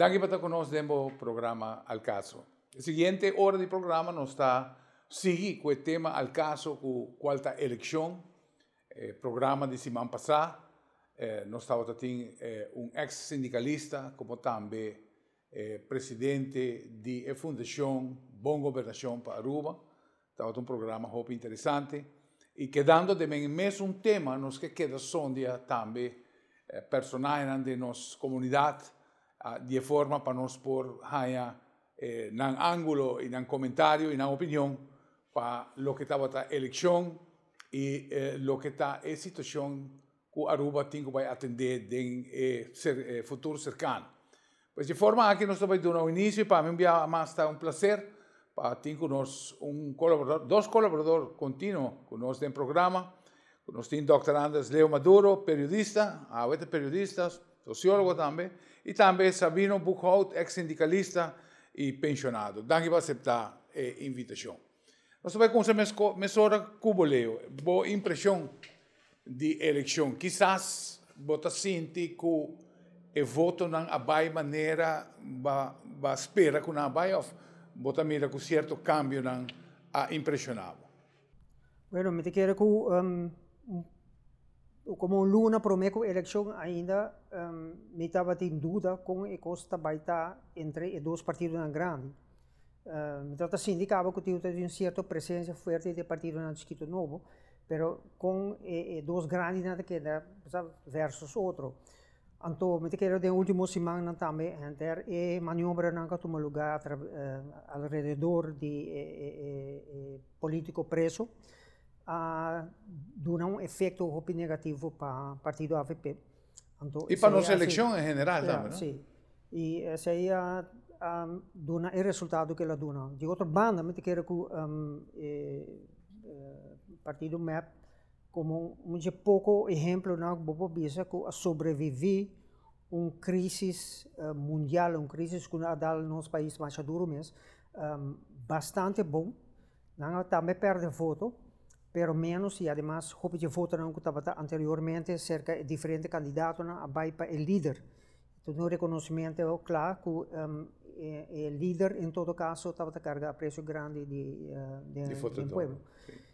Danki pa ta ku nos den bo programa Al Caso. E siguiente ora di programa nos ta sigui ku e tema Al Caso ku kual ta elekshon. E programa di siman pasá nos tabata tin un eks sindikalista komo tambe e presidente di e Fundashon Bon Gobernashon pa Aruba. Tabata un programa hopi interesante. I kedando den e mesun tema nos ke keda sondia tambe personahenan den nos komunidat di e forma pa nos por haña nan ángulo i nan komentario i nan opinion pa loke tabata elekshon i loke ta e situashon ku Aruba tin ku bai atendé den e futuro serkano. Pues di forma aki nos ta bai duna un inisio i pa mi un biaha mas ta un plaser pa tin ku nos un kolaborador, dos kolaborador kontinuo ku nos den programa. Ku nos tin Dòkter Andres Leo Maduro, periodista, awe ta periodista, sosiólogo tambe, i tambe Sabino Boekhoudt, eks sindikalista i penshonado. Danki pa aseptá e invitashon. Nos ta bai kumsa mesora ku bo, Leo. Bo impreshon di elekshon. Kisas bo ta sinti ku e votonan a bai manera bo a spera ku nan a bai òf bo ta mira ku sierto kambionan a impreshoná bo? Bueno, mi ta kere ku komo un luna promé ku elekshon ainda mi tabatin duda kon e kos ta bai ta entre e dos partidonan grandi. Mi tabata sinti kaba ku tin un sierto presensia fuerte di e partidonan chikito nobo, pero kon e dos grandinan ta keda versus otro. Anto mi ta kere den ultimo simannan tambe henter e maniobranan ku a tuma lugá alrededor di e politiko preso a duna un efekto hopi negativo pa partido avp. Anto I pa nos elekshon en general tambe, no? Si. I esei a duna e resultado ku el a duna. Di otro banda mi ta kere ku e partido mep komo un dje poko ehemplonan ku bo por bisa ku a sobreviví un krisis mundial, un krisis ku a dal nos pais masha duru mes, bastante bon. Nan a tambe pèrdè voto, pero ménos i ademas hopi dje votonan ku tabata anteriormente serka e diferente kandidatonan a bai pa e lider. Entonces un reconocimiento kla ku e lider en todo kaso tabata karga apresio grandi di den pueblo.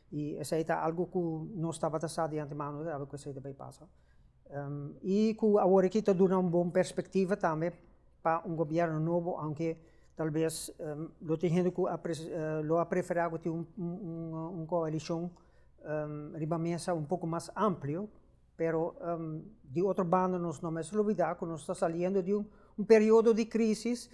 I esei ta algu ku nos tabata sa di antemano ku esei ta bai pasa. I ku awor aki ta duna un bon perspektiva tambe pa un gobièrnu nobo, aunke tal bes lo tin hende ku lo a preferá ku tin un koalishon riba mesa un poko mas amplio, pero di otro banda nos no mester lubidá ku nos ta saliendo di un periodo di krisis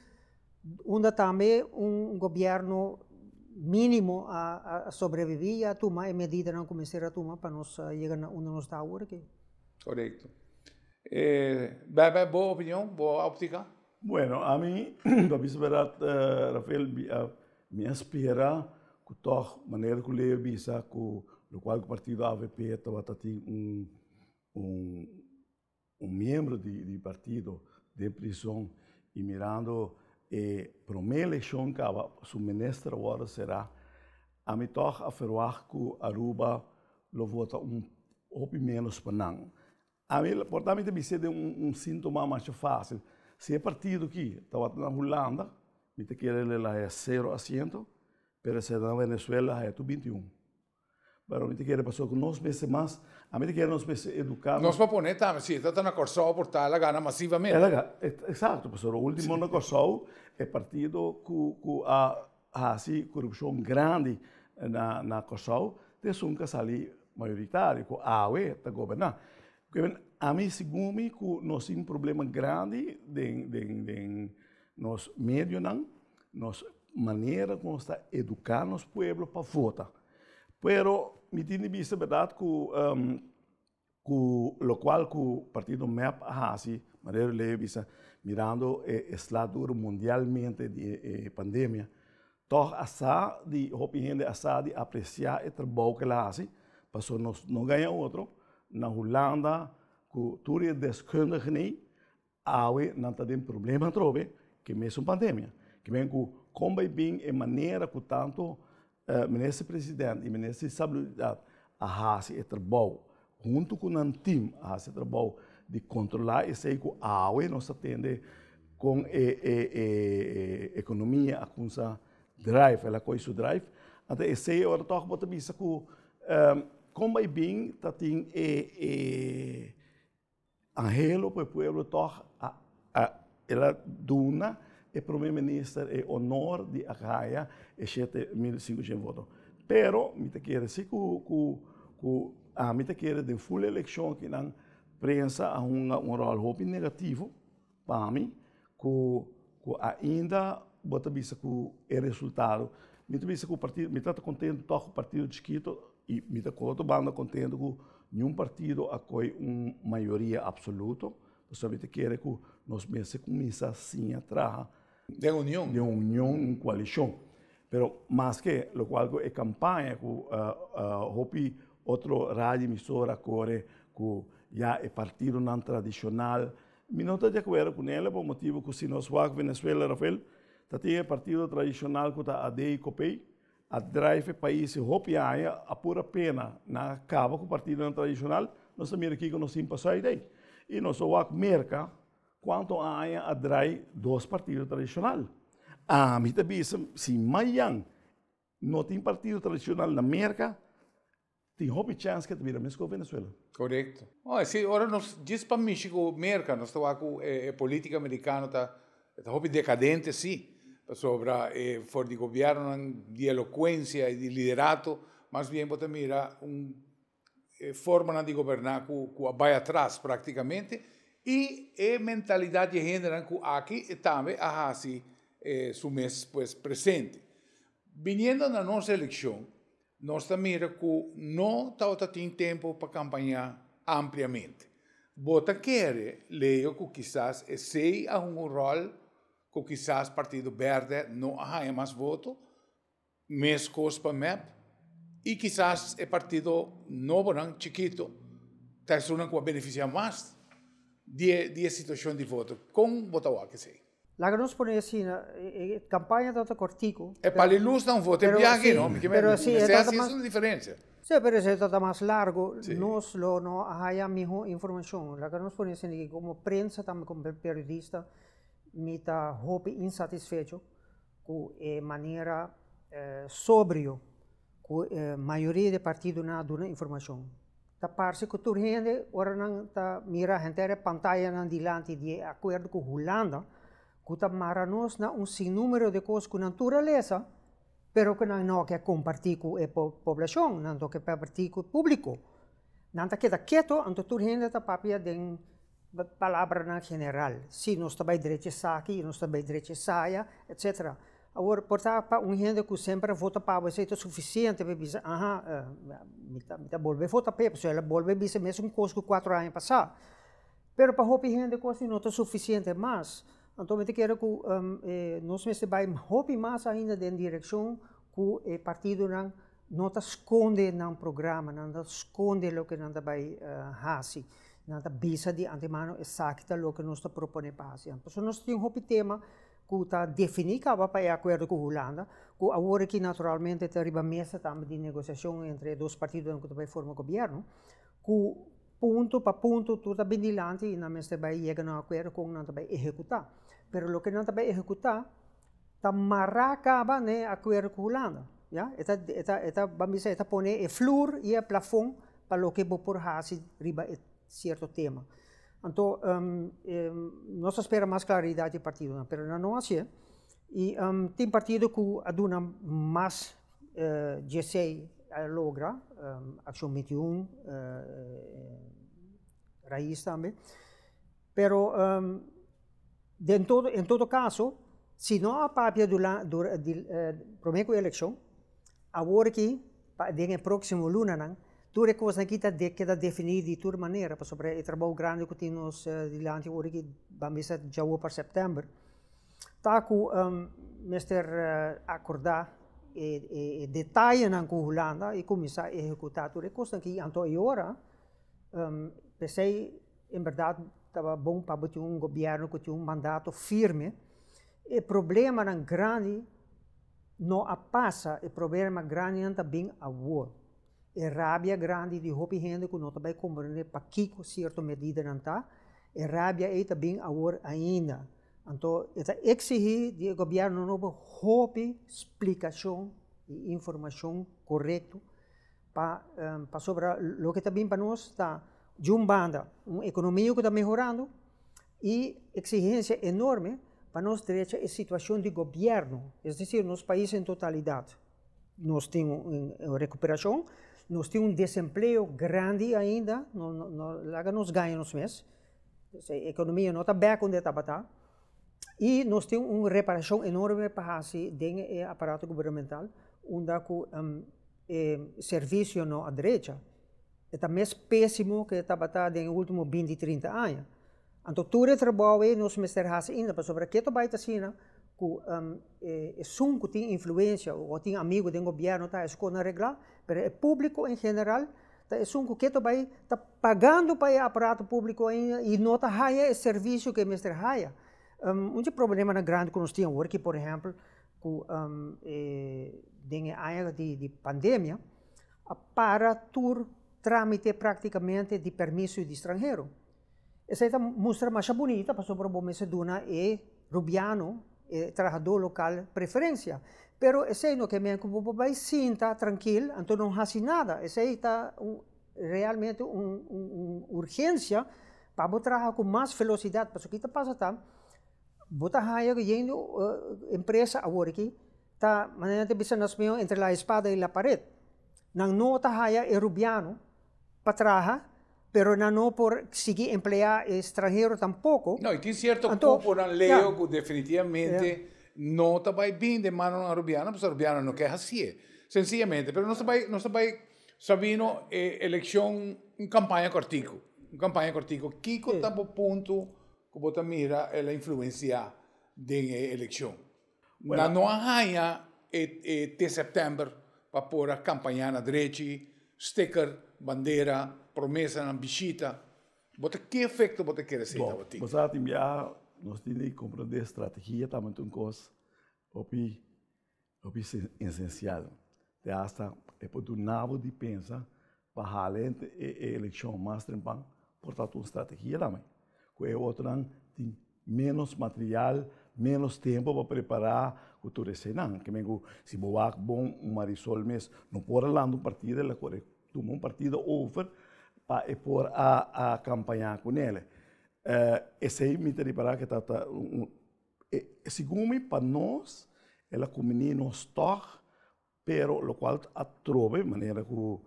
unda tambe un gobièrnu mínimo a sobreviví i a tuma e medidanan ku mester a tuma pa nos yega na unda nos ta awor aki. Korekto. Bèbè, bo opinion, bo óptika? Bueno, ami, pa bisa bèrdat, Rafael, mi a spera ku tòg manera ku Leo bisa ku lokual ku partido avp tabata tin un un un miembro di di partido den prison i mirando e promé elekshon kaba su minister a wòrdu será, ami tòg a ferwagt ku Aruba lo vota un hopi ménos pa nan. Ami por ta mi ta bis'é den un síntoma masha fásil. Si e partido aki tabata na Hulanda, mi ta kere el a haya sero asiento, pero si ta na Venezuela a haya tur 21. Pero mi ta kere pasobra ku nos mester mas, ami ta kere nos mester eduká. Nos por pone tambe, si e tabata na Kòrsou por ta el a gana masivamente. El a gana, eksakto, pasobra último na Kòrsou e partido ku a hasi korupshon grandi na Kòrsou ta esun ku a sali mayoritario, ku awe ta goberná. Ami segun mi ku nos tin problema grandi den nos medionan, nos manera ku nos ta eduká nos pueblo pa vota. Pero mi tin di bisa bèrdat ku Ku lokual ku partido mep a hasi, manera Leo bisa, mirando e sla duro mundialmente di e pandemia, tòg a sa di hopi hende a sa di apresiá e trabou ku el a hasi, pasobra nos no gaña otro, na Hulanda ku tur e deskundigen Awe nan ta den problema atrobe ke mesun pandemia. Ke men ku kon bai bin e manera ku tantu Minister President i Minister di Salubridat a hasi e trabou huntu ku nan tim a hasi e trabou di kontrolá esei ku awe nos ta tende. Kon e e e ekonomia a kumsa drive, el a koi su drive. Anto esei ora tòg bo ta bisa ku kon bai bin ta tin e e anhelo pa e pueblo tòg a a el a duna e prome minister e honor di a haya e 7500 voto. Pero mi ta kere si ku ku ku ami ta kere den ful elekshon akinan prensa a hunga un ròl hopi negativo. Pa mi, ku ku ainda bo ta bisa ku e resultado, mi ta bisa ku partido, mi ta kontentu tòg ku partido chikitu i mi ta ku otro banda kontentu ku niun partido a koi un mayoria apsoluto, pasobra mi ta kere ku nos mester kuminsá siña traha Den union. Den union, un koalishon. Pero maske lokual ku e kampaña ku hopi otro radio emisora kore ku ya e partidonan tradishonal Mi no ta di akuerdo ku nele pa motibu ku si nos wak Venezuela Rafael ta tin e partido tradishonal ku ta AD i Copei a drive e pais e hopi aña a pura pena nan a kaba ku partidonan tradishonal nos ta mira kiko nos tin pasá ei i nos a wak Merka kuantu aña a drai dos partido tradishonal ami ta bisa si mayan no tin partido tradishonal na Merka Tin hopi chèns ke ta bira mes ku Venezuela. Korekto. Oh, si ora nos djis pa mishi ku Merka, nos ta wak ku e politika merikano ta ta hopi dekadente si, pasobra e for di gobièrnunan di elokuensia i di liderato, mas bien bo ta mira un e formanan di goberná ku ku a bai atras praktikamente i e mentalidat di e hendenan ku aki tambe a hasi su mes pues presente. Biniendo na nos elekshon, Nos ta mira ku no tabata tin tempu pa kampañá ampliamente. Bo ta kere, Leo, ku kisas esei a hunga un ròl ku kisas Partido Bèrdè no a haña mas voto, meskos pa mep, i kisas e partido nobonan chikitu ta esunnan ku a benefisiá mas di e situashon di voto? Kon bo ta wak esei? Laga nos pone asina, e campaña tabata cortico. E pali luz nan voto e biaha no, mi ke pero si e tabata mas, es un diferencia. Si, pero si e tabata mas largo, nos lo no a haya miho informacion. Laga nos pone asina ki como prensa tambe como periodista mi ta hopi insatisfecho cu e manera sobrio cu e mayoria di partidonan a duna informacion. Ta parse ku tur hende ora nan ta mira henter e pantayanan dilanti di e akuerdo ku Hulanda, ku ta mara nos na un sinnumero di kos ku nan tur a lesa, pero ku nan no ke kompartí ku e poblashon, nan no ke kompartí ku e públiko. Nan ta keda keto, anto tur hende ta papia den palabranan general. Si nos ta bai drecha esaki i nos ta bai drecha esaya, etcetera. Awor, por ta pa un hende ku semper a vota pa bo esei ta sufisiente pa e bisa, aha, mi ta mi ta bolbe vota p'e, pasobra el a bolbe bisa mesun kos ku kuatro aña pasá. Pero pa hopi hende kos no ta sufisiente mas. Anto mi ta kere ku nos mester bai hopi mas ainda den direkshon ku e partidonan no ta skonde nan programa, nan ta skonde loke nan ta bai hasi. Nan ta bisa di antemano esaki ta loke nos ta propone pa hasi. Pasobra nos tin hopi tema ku ta definí kaba pa e akuerdo ku Hulanda, ku awor aki naturalmente ta riba mesa tambe di negosiashon entre e dos partidonan ku ta bai forma gobièrnu, ku punto pa punto tur ta bin dilanti i nan mester bai yega na un akuerdo kon nan ta bai ehekutá. Pero loke nan ta bai ehekutá ta mará kaba na e akuerdo ku Hulanda, ya. E ta e ta e ta ban bisa e ta pone e flur i e plafon pa loke bo por hasi riba e sierto tema. Anto nos ta spera mas claridad di partidonan, pero nan no hacié. Y tin partido cu a duna mas djesey a logra, Accion 21, Raiz tambe. Pero den todo, en todo caso, si no a papia prome cu eleccion, Awor aki, pa den e próksimo lunanan, tur e kosnan aki ta keda definí di tur manera, pasobra e trabou grandi ku tin nos dilanti awor aki, ban bisa djawo pa sèptèmber, ta ku mester akordá e detayenan ku Hulanda i kuminsá ehekutá tur e kosnan aki. Anto e ora, p'esei en bèrdat tabata bon pa bo tin un gobièrnu ku tin un mandato firme. E problemanan grandi No a pasa, e problema grandinan ta bin awor. E rabia grandi di hopi hende ku no ta bai komprende pakiko sierto medidanan ta, e rabia ei ta bin awor ainda. Anto e ta exigí di e gobierno nobo hopi splicacion y informacion corecto pa pasobra loke ta bin pa nos ta di un banda un economia cu ta mehorando y exigencia enorme pa nos drecha e situacion di gobierno, es decir nos pais en totalidad. Nos tin un recuperacion, nos tin un desempleo grandi ainda, no laga nos gaña nos mes. E economia no ta bek unda e tabata y nos tin un reparacion enorme pa haci den e aparato gubernamental unda cu e servicio no a drecha. E ta mes pesimo cu e tabata den e ultimo binti, trinta aña. Anto tur e trabou ey nos mester haci ainda pasobra ke ta bay ta asina cu esun cu tin influencia o tin amigo den gobierno ta esco na regla, pero e publico en general ta esun cu keto bay ta pagando pa e aparato publico ainda y no ta haya e servicio cu e mester haya. Un dje problemanan grandi cu nos tin awor aki por ehempel cu den e aña di pandemia a para tur tramite practicamente di permiso di stranhero. Esei ta mustra masha bunita pasobra bo mester duna e rubiano, e trahadó lokal preferensia. Pero esei no ke men ku bo por bai sinta trankil anto no hasi nada. Esei ta un realmente un un urgensia pa bo traha ku mas velosidat. Pasobra ki ta pasa ta bo ta haya ku yen di empresa awor aki ta manera nan ta bisa na spañó entre la espada y la pared. Nan no ta haya e rubiano pa traha, pero nan no por sigui empleá e stranhero tampoko. No, i tin sierto kuponan, Leo, ku definitivamente no ta bai bin den manonan arubiano, pasobra arubiano no ke hasié, sensiyamente. Pero nos ta bai, nos ta bai, Sabino, e elekshon, un kampaña kòrtiku, un kampaña kòrtiku, kiko ta bo punto ku bo ta mira el a influensiá den e elekshon? Nan no a haña e te sèptèmber pa por a kampañá na drechi, sticker, bandera, promesanan, bishita. Bo ta ki efekto bo ta kere esei tabatin? Bo sa tin biaha nos tin di komprondé strategia tambe ta un kos hopi hopi esensial. Te asta e por duna bo di pensa pa hala e elekshon mas trempan por ta un strategia tambe. Ku e otronan tin Menos material, menos tempo pa prepara cu tur eseinan. Ke men cu si bo wak bon un Marisol mes no por a landa un partida, el a core tuma un partida over pa e por a a campaña cu nele. Esei mi ta ripara ke ta ta un segun mi pa nos el a cumini nos tog Pero locual a trobe, manera cu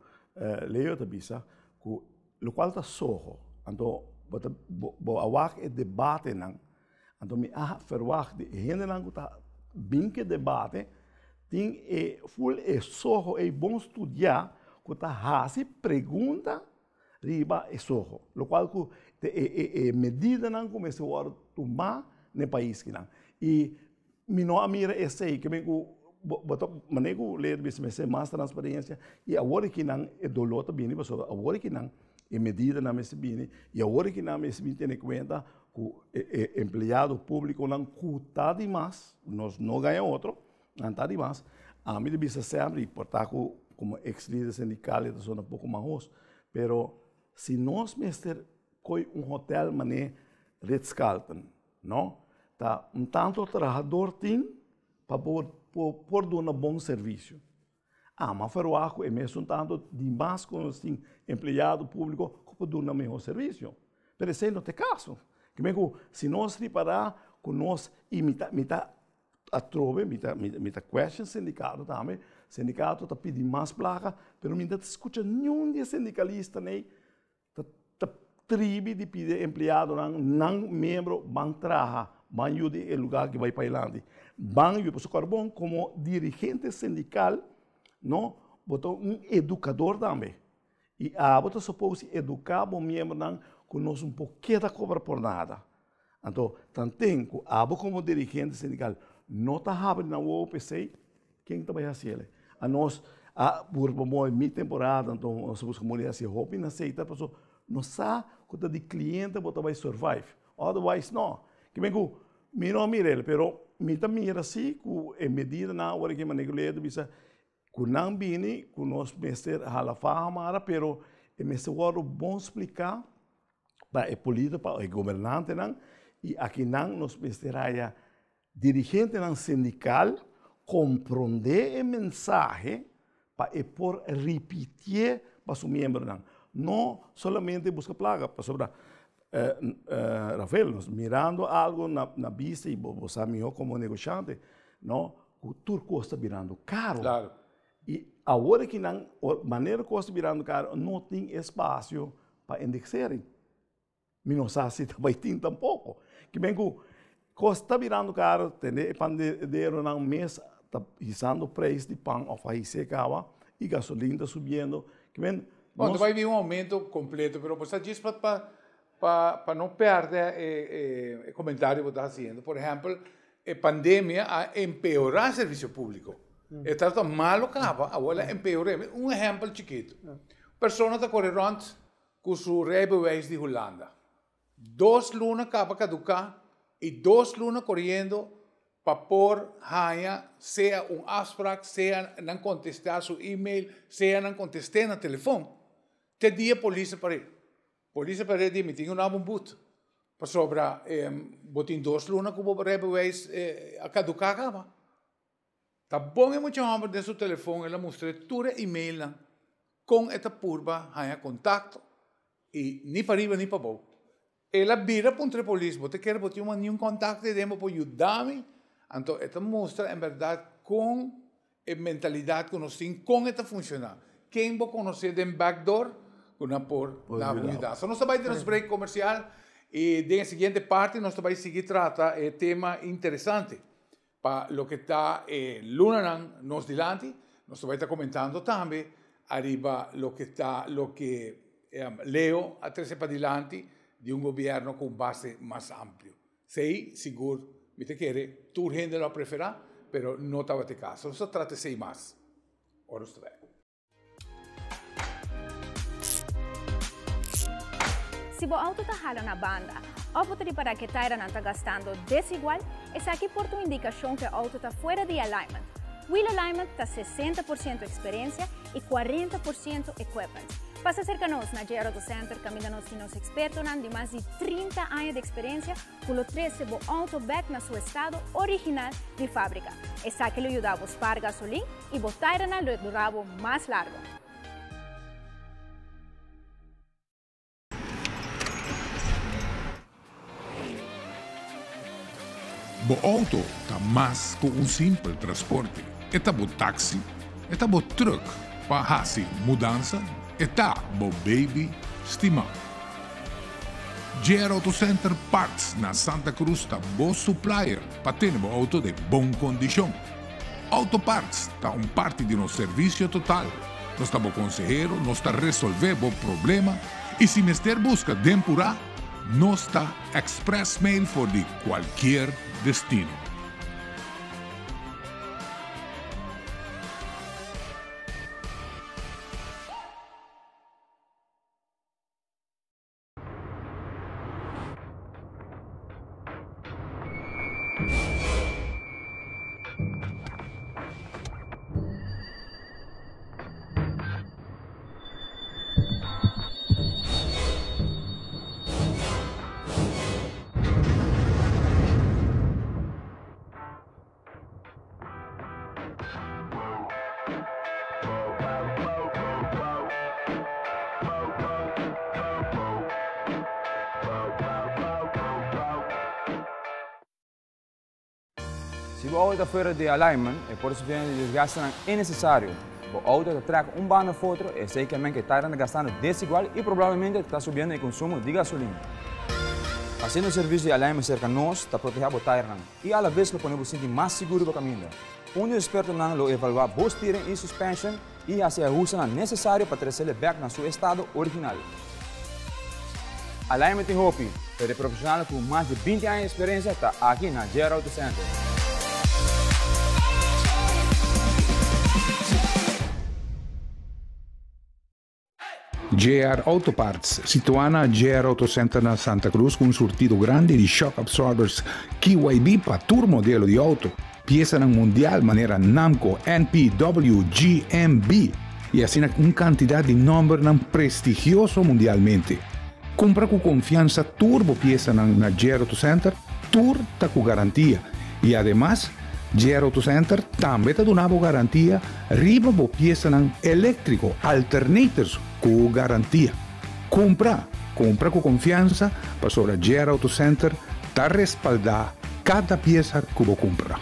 Leo ta bisa, cu locual ta soho, anto bo ta bo a wak e debatenan, anto mi a verwagt di e hendenan cu ta bin cu e debate tin e ful e soho ey bon studia cu ta haci pregunta riba e soho, locual cu ta e medidanan cu mester worde tuma na e pais kinan. Y mi no a mira esey, ke men cu bo ta manera cu ley ta bisa mester mas transparencia y awor aki nan e dolor ta bini pasobra awor aki nan e medidanan mester bini y awor aki nan mester bin tene cuenta cu e empleado publiconan cu ta di mas, nos no gaña otro, Nan ta di mas. Ami ta bisa semper, y por ta cu como ex lider sindical e ta sona poco mahos, pero si nos mester coy un hotel mane Ritz Carlton, no? Ta un tanto trahador tin pa por por duna bon servicio. Ama ferwagt cu e mesun tanto di mas cu nos tin empleado publico cu por duna mehor servicio. Pero esey no ta e caso. Kimen cu si nos ripara cu nos y mi ta mi ta Atrobe mi ta mi ta question sindicato tambe, sindicato ta pidi mas placa, pero mi no ta scucha niun di e sindicalistanan ey ta ta tribi di pidi e empleadonan, nan miembro ban traha, ban yuda e lugar aki bai pailanti, ban yuda, pasobra Carbon como dirigente sindical no, bo ta un educador tambe y abo ta suppose educa bo miembronan cu nos un por keda cobra por nada. Anto, tanten ku abo komo dirigente sindikal no ta habri nan wowo p'esei, ken ta bai hasi el? Anos a purba mooi mi temporada, anto nos a buska moli hasi hopi na seita, pasobra nos sa ku ta di kliente bo ta bai survive, otherwise no. Kimen ku mi no a mira el, pero mi ta mira si ku e medidanan awor aki manera ku Leo ta bisa, Ku nan bini ku nos mester hala faha mara pero e mester wòrdu bon spliká pa e político, pa e gobernantenan. I akinan nos mester haya dirigentenan sindikal komprondé e mensahe pa e por ripitié pa su miembronan. No solamente buska plaka, pasobra Rafael, nos mirando algo na bista i bo sa mihó komo negoshante, no, ku tur kos ta birando karo. I awor akinan, manera kos ta birando karo, no tin espasio pa indexering. Mi no sa si ta bai tin tampoko. Ki men ku kos ta birando karo, tende e panderonan mes ta hisando preis di pan òf a his'é kaba i gasolin ta subiendo. Ki men Bon, ta bai bin un oumento kompleto, pero bo sa djis pa pa pa no pèrdè e e komentario ku bo ta hasiendo. Por ehèmpel, e pandemia a empeorá servisio públiko. E tabata malo kaba, awor el a empeor'é. Un ehèmpel chikitu. Persona ta kore rònt ku su rijbewijs di Hulanda. Dos luna kaba kaduká i dos luna koriendo pa por haña sea un afsprak, sea nan kontestá su email, sea nan kontest'é na telefon. Te dia polis a par'é. Polis a par'é di mi tin un abo un but pasobra bo tin dos luna ku bo rijbewijs a kaduká kaba. Ta bon e mucha hòmber den su telefon el a mustr'é tur e emailnan kon e ta purba haña kontakto i ni pariba ni pabou. El a bira puntra e polis, bo ta kere bo tin un niun kontakto ei den bo por yuda mi? Anto e ta mustra en bèrdat kon e mentalidat ku nos tin kon e ta funshoná. Ken bo konosé den backdoor ku nan por na bo yuda. So nos ta bai den nos break komersial i den e siguiente parti nos ta bai sigui trata e tema interesante. Pa loke ta e lunanan nos dilanti, nos ta bai ta comentando tambe ariba loke ta loke Leo a trece padilanti di un gobierno cu un base mas amplio. Esey sigur mi ta kere tur hende lo a prefera, pero no tabata e caso. Nos ta trata esey mas ora nos ta bai. Si bo auto ta hala na banda of bo ta ripara ku e tairanan ta gastando desigual, esaki por ta un indikashon ku e auto ta fuera di alignment. Wheel alignment ta 60% eksperensia i 40% equipment. Pasa serka nos na JR Auto Center kaminda nos tin nos ekspertonan di mas di 30 aña di eksperensia ku lo trese bo auto bèk na su estado original di fábrika. Esaki lo yuda bo spar gasolin i bo tairanan lo dura bo mas largu. Bo auto ta mas ku un simpel transporte. E ta bo taxi, e ta bo truck pa hasi mudansa, e ta bo baby stimá. JR Auto Center Parts na Santa Cruz ta bo supplier pa tene bo auto den bon kondishon. Auto Parts ta un parti di nos servicio total. Nos ta bo consehero, nos ta resolve bo problema y si mester busca den pura, nos ta express mail for di cualkier destino. Si bo auto ta fuera di alignment, e por sufriendo di desgastenan innecesario. Bo auto ta trek un banda of otro, esey ke men ke tairan ta gastando desigual y probablemente ta subiendo e consumo di gasolina. Haciendo servicio di alignment cerca nos ta proteha bo tairnan y a la vez lo pone bo sinti mas sigur riba caminda. Un di expertonan lo evalua bo steering y suspension y haci e ahustenan necesario pa trecele bek na su estado original. Alignment tin hopi, pero e profesionalnan cu mas di binti aña di experiencia ta aki na JR Auto Center. JR Auto Parts, situá na JR Auto Center na Santa Cruz ku un surtido grandi di shock absorbers KYB pa tur modelo di auto, piesanan mundial manera Namco, NP, W, G, M, B y asina un kantidat di nòmbernan prestigioso mundialmente. Kumpra ku konfiansa tur bo piesanan na JR Auto Center, tur ta ku garantia. I ademas, JR Auto Center tambe ta duna bo garantia riba bo piesanan eléktriko, alternators ku garantia. Kumpra, kumpra ku konfiansa pasobra JR Auto Center ta respaldá kada piesa ku bo kumpra.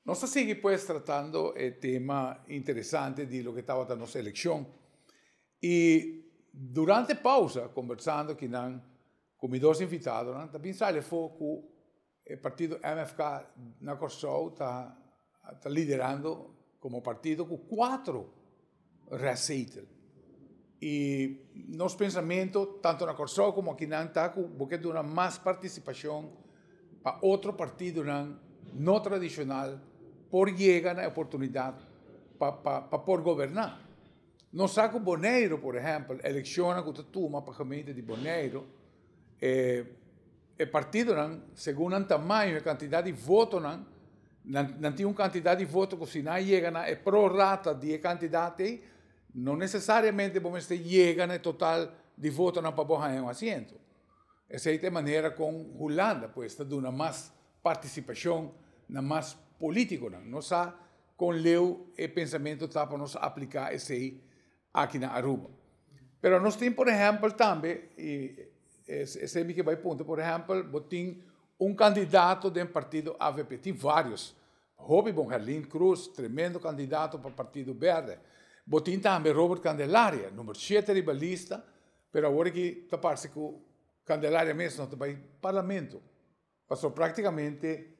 Nos ta sigui pues tratando e tema interesante di loke tabata nos eleccion. Y durante pausa, conversando kinan cu mi dos invitadonan, ta bin sali afo cu e partido MFK na Corsou ta ta liderando como partido cu cuatro restzetel. Y nos pensamento, tanto na Corsou como akinan, ta cu bo ke duna mas participacion pa otro partidonan no tradicional por yega na e oportunidad pa pa pa por goberna. Nos sa cu Boneiru, por ehempel, eleccionnan cu ta tuma pa gemeente di Boneiru, e e partidonan, segun nan tamaño e cantidad di votonan, Nan nan tin un kantidat di voto ku si nan yega na e pro rata di e kantidat ei, no nesesariamente bo mester yega na e total di votonan pa bo haña un asiento. Esei ta e manera kon Hulanda pues ta duna mas partisipashon na mas polítikonan. No sa kon leu e pensamentu ta pa nos apliká esei aki na Aruba. Pero nos tin por ehèmpel tambe, i esei mi ke bai puntra, por ehèmpel bo tin un kandidato den partido avp, tin vários, hopi bon, Herlin Cruz, tremendo kandidato pa partido berde. Bo tin tambe Robert Candelaria, number shete riba lista, pero awor aki ta parse ku Candelaria mes no ta bai parlamento, pasobra praktikamente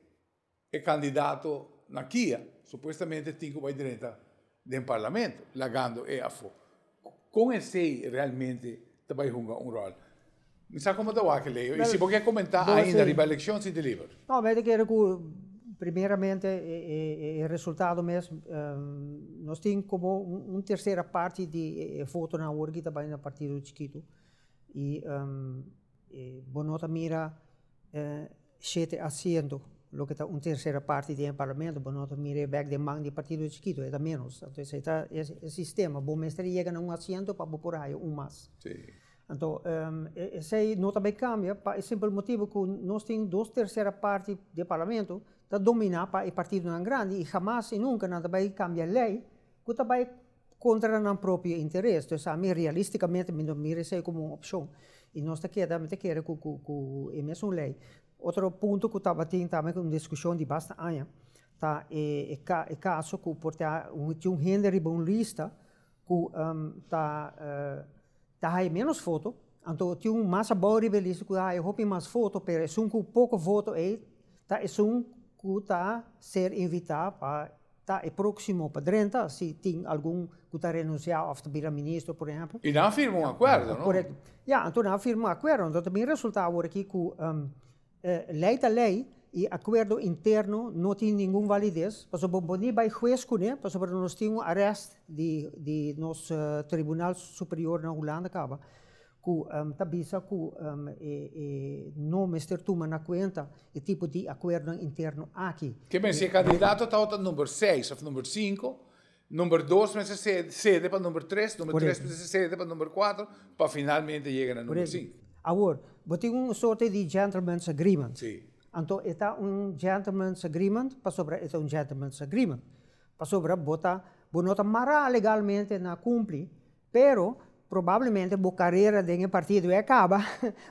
E kandidato na kia supuestamente tin ku bai drenta den parlamento, lagando e afó. Kon esei realmente ta bai hunga un ròl? Mi sa komo ta wak, Leo, i si bo ke komentá ainda riba elekshon, sinti liber. No, mi ta kere ku primeramente e resultado mes, nos tin komo un tersera parti di e votonan awor ki ta bai na partido chikitu i bo no ta mira Shete asiento, loke ta un tersera parti den e parlamento, bo no ta mira e bek den man di partido chikito, e ta menos. Anto esei ta e sistema, bo mester yega na un asiento pa bo por haya un mas. Anto esei no ta bay cambia pa e simpel motibo cu nos tin dos tersera parti di e parlamento ta domina pa e partidonan grandi y hamas y nunca nan ta bay cambia ley cu ta bay contra nan propio interes. Entonces ami realisticamente mi no mira esey como un opcion y nos ta keda, mi ta kere cu cu cu e mesun ley. Otro punto cu tabatin tambe un discusion di basta aña ta e e caso cu por ta tin un hende riba un lista cu ta ta haya menos voto, anto tin un mas abao riba e lista cu ta haya hopi mas voto, pero esun cu poco voto ey ta esun cu ta ser invita pa Ta e próksimo pa drenta, si tin algun ku ta renunsiá òf ta bira ministro, por ehèmpel. I nan a firma un akuerdo, no? Korekto. Ya, anto nan a firma un akuerdo. Anto ta bin resultá awor aki ku lei ta lei i akuerdo interno no tin ningun valides, pasobra bo ni bai hues kuné, pasobra nos tin un arèst di di nos Tribunal Superior na Hulanda kaba. Ku ta bisa ku e no mester tuma na kuenta e tipo di akuerdonan interno aki. Ke men si e kandidato tabata number seis òf number sinku, number dos mester sede pa number tres, number tres mester sede pa number kuater, pa finalmente yega na number sinku. Awor, bo tin un sorte di gentleman's agreement. Si. Anto e ta un gentleman's agreement pasobra e ta un gentleman's agreement. Pasobra bo ta, bo no ta mará legalmente na kumpli, Pero, probablemente bo carera den e partido e caba,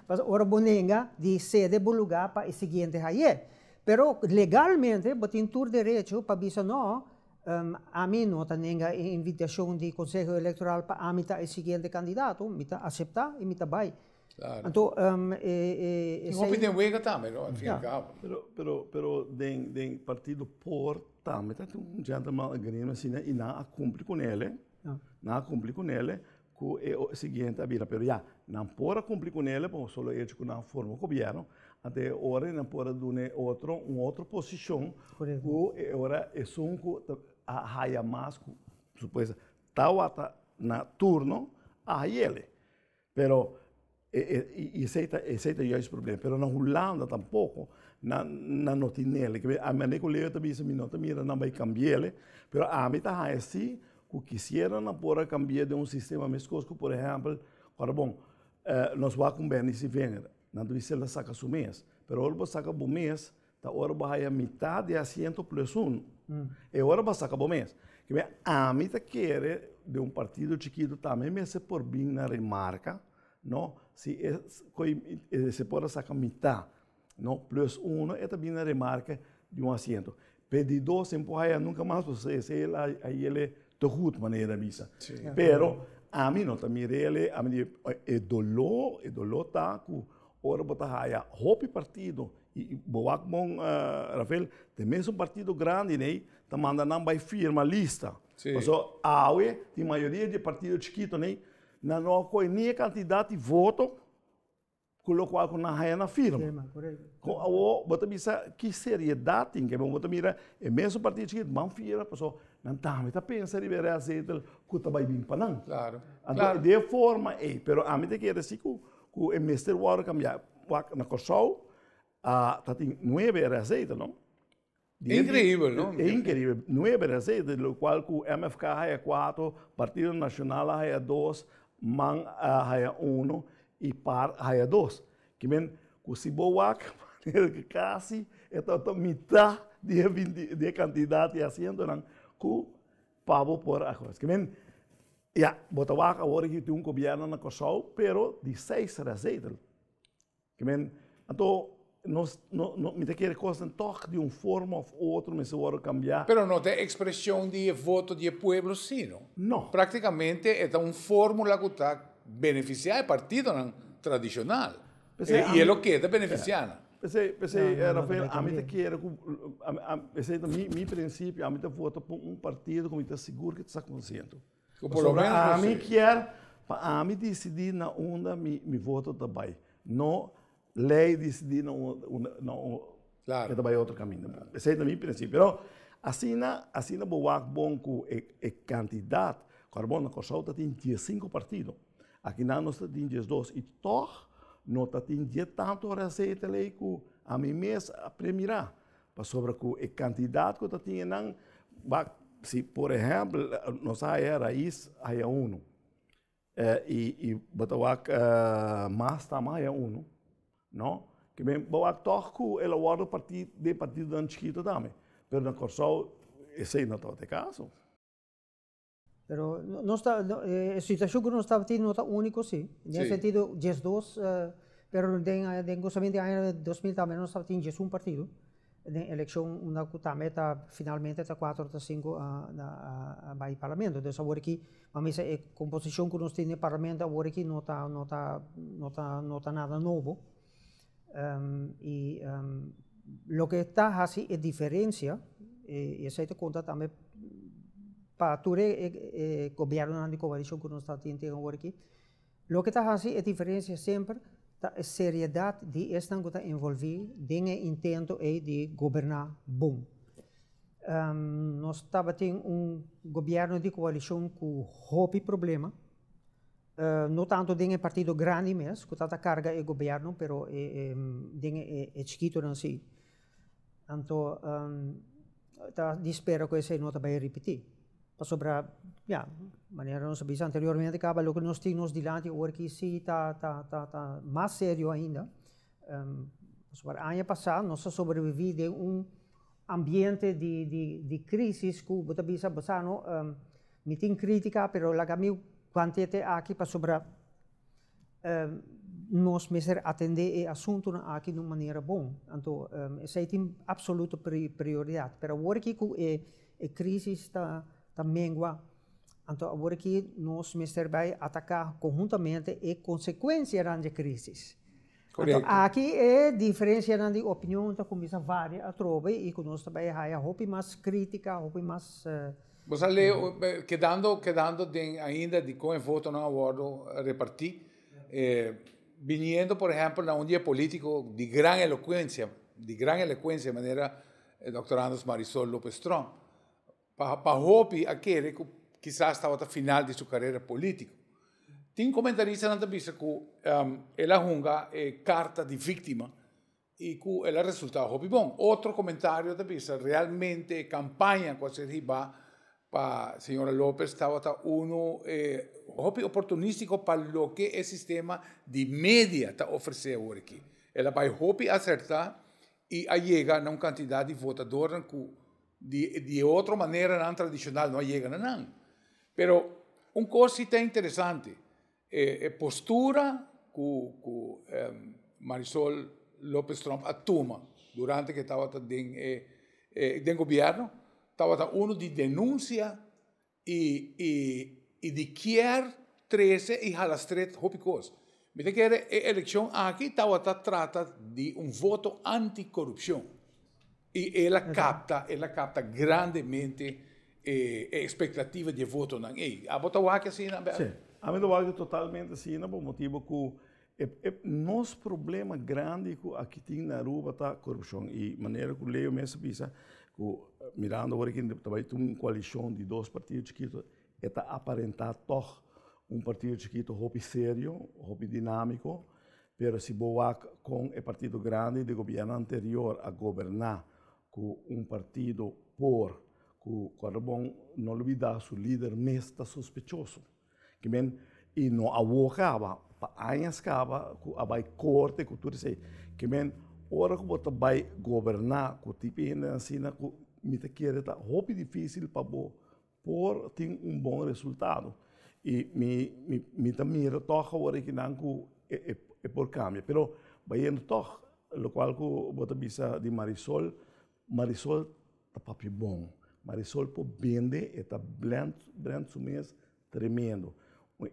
pasobra ora bo nenga di cede bo lugar pa e siguiente haye. Pero legalmente bo tin tur derecho pa bisa no, ami no ta nenga e invitacion di Conseho Electoral pa ami ta e siguiente candidato, mi ta acepta y mi ta bay. Claro. Anto, e, Tin hopi den wega tambe, no? Al fin y al cabo. Pero, pero, pero den, den partido por tambe ta tin un gentleman agreement asina y nan a cumpli con ele. Nan a cumpli con ele cu e siguiente a bira. Pero ya, nan por a cumpli con ele por solo hecho cu nan a forma gobierno. Ante e ora nan por a duna e otro un otro posicion cu e ora esun cu a haya mas cu supuesta tawata na turno a hayele. Pero. I esei ta esei ta juist problema. Pero na Hulanda tampoco nan nan no tin nele. Ke a manera ku Leo ta bisa mi no ta mira nan bai kambi'ele, pero ami ta haña si ku kisiera nan por a kambi'e den un sistema meskos ku por ehèmpel, ora bon nos wak un Benny Sivenger, nan ta bisa el a saka su mes, pero ora bo saka bo mes ta ora bo haya mitad di asiento plus uno. E ora bo a saka bo mes. Ke men ami ta kere den un partido chikitu tambe mester por bin na remarka, no, si e koi e por a saka mitad, no, plus uno e ta bin na remarka di un asiento. Pedi dos e por haya nunka mas pasobra esei el a hay'el te goed manera a bisa. Pero ami no ta mir'el, ami di e doló, e doló ta ku ora bo ta haya hopi partido I bo wak bon, Rafael, te mesun partido grandi nei ta manda nan bai firma lista. Pasobra awe tin mayoria di e partido chikito nei nan no a kohe ni e kantidat di voto ku lokual ku nan haya na firma. Kon awo bo ta bisa ki seriedat tin ke bo ta mira e mesun partido chikito ban firma pasobra nan tambe ta pensa riba e restzetel ku ta bai bin pa nan. Anto di e forma ei, pero ami ta kere si ku Ku e mester wòrdu kambiá. Wak, na Kòrsou ta tin nuebe rezetel, no? Inkreibel, no? E inkreibel. Nuebe rezetel, lokual ku MFK haya kuatro, Partido Nashonal a haya dos, man a haya uno i par a haya dos. Ke men ku si bo wak manera ku kasi e ta mitá di e binti di e kantidat di asientonan ku pa bo por a kos. Ke men Ya, bo ta wak awor aki tin un gobierno na Kòrsou, pero di seis rezetel. Ke men, anto nos, no, no, mi ta kere kosnan tòg di un forma òf otro mester wòrdu kambiá. Pero no ta e ekspreshon di e voto di e pueblo sí, no? No. Praktikamente e ta un fórmula ku ta benefisiá e partidonan tradishonal. I e lo keda benefisiá nan. P'esei, p'esei, Rafael, ami ta kere ku, esei ta mi, mi prinsipio, ami ta vota pa un partido ku mi ta sigur ku ta sa konsiento. Ku por lo menos Pasobra ami kier pa ami disidí na unda mi, mi voto ta bai, no lei disidí na unda, na e ta bai otro kaminda. Esei ta mi prinsipio. Pero asina, asina bo wak bon ku e, e kantidat, kòrda bon na Kòrsou ta tin diesinku partido. Akinan nos ta tin 12 i tòg no ta tin dje tantu reseta lei ku ami mes a premirá. Pasobra ku e kantidat ku ta tin einan, wak, si por ehèmpel nos a haya Rais haya unu i bo ta wak Mas tambe haya unu, no? Ke men bo wak tòg ku el a wòrdu partí den partidonan chikitu tambe, pero na Kòrsou esei no tabata e kaso. Pero nos ta, e situacion cu nos tabatin no ta unico si. Den sentido 12, pero den den gozamento di aña 2000 tambe nos tabatin 11 partido den eleccion unda cu tambe ta finalmente ta cuatro ta cinco a bay parlamento. Dus awor aki bo a misa e composicion cu nos tin den parlamento awor aki no ta no ta no ta no ta nada nobo. Y loke ta haci e diferencia, y esey ta conta tambe pa tur e gobiernonan di coalicion cu nos ta tin tin awor aki, loke ta haci e diferencia semper ta e seriedad di esnan cu ta envolvi den e intento ey di goberna bon. Nos tabatin un gobierno di coalicion cu hopi problema. No tanto den e partido grandi mes cu ta ta carga e gobierno, pero den e chikitonan si. Anto ta di spera cu esey no ta bay ripiti. Pasobra, ya, manera nos a bisa anteriormente caba loke nos tin nos dilanti awor aki si ta ta ta mas serio ainda. Pasobra aña pasa nos a sobrevivi den un ambiente di di di crisis cu bo ta bisa bo sa no mi tin critica pero laga mi wantete aki pasobra nos mester atende e asuntonan aki di un manera bon anto esey tin absoluto prioridad pero awor aki cu e e crisis ta ta mengua anto awor aki nos mester bay ataca conhuntamente e consecuencianan di e crisis. Anto aki e diferencianan di opinion ta cuminsa varia atrobe y cu nos ta bay haya hopi mas critica, hopi mas. Bo sa Leo, kedando kedando den ainda di con e votonan a wordo reparti, biniendo por ehempel na un di e politico di gran elocuencia, di gran elocuencia manera Doctor Andres Marisol Lopez Tromp, pa pa hopi a kere cu kisas tabata final di su carera politico. Tin komentaristanan ta bisa ku el a hunga e karta di víktima i ku el a resultá hopi bon. Otro komentario ta bisa realmente e kampaña ku a ser hibá pa señora Lopez tabata unu hopi oportunístiko pa loke e sistema di media ta ofresé awor aki. El a bai hopi asertá i a yega na un kantidat di votadornan ku di di e otro maneranan tradishonal no a yega na nan. Pero un kos si ta interesante, e e postura ku ku Marisol Lopez Tromp a tuma durante ku e tabata den e e den gobièrnu tabata unu di denunsia i i i di kier trese i hala stret hopi kos. Mi ta kere e elekshon aki tabata trata di un voto anti-korupshon i el a kapta, el a kapta grandemente e e ekspektativa di e votonan ei. Abo ta wak asina, Bert? Sí, ami ta wak totalmente asina pa motibu ku e e nos problema grandi ku aki tin na Aruba ta korupshon i manera ku Leo mes a bisa ku mirando awor aki ta bai tin un koalishon di dos partido chikito e ta aparentá tòg un partido chikito hopi serio, hopi dinámiko, pero si bo wak kon e partido grandi di gobièrnu anterior a goberná ku un partido por ku kòrda bon no lubidá su lider mes ta sospechoso. Ke men i no awor kaba, pa añas kaba ku a bai korte ku tur esei. Ke men ora ku bo ta bai goberná ku tipo hende asina ku mi ta kere ta hopi difísil pa bo por tin un bon resultado. I mi mi mi ta mira tòg awor akinan ku e e e por kambia. Pero bayendo tòg lokual ku bo ta bisa di Marisol, Marisol ta papia bon. Marisol por bende, e ta blend brand su mes tremendo.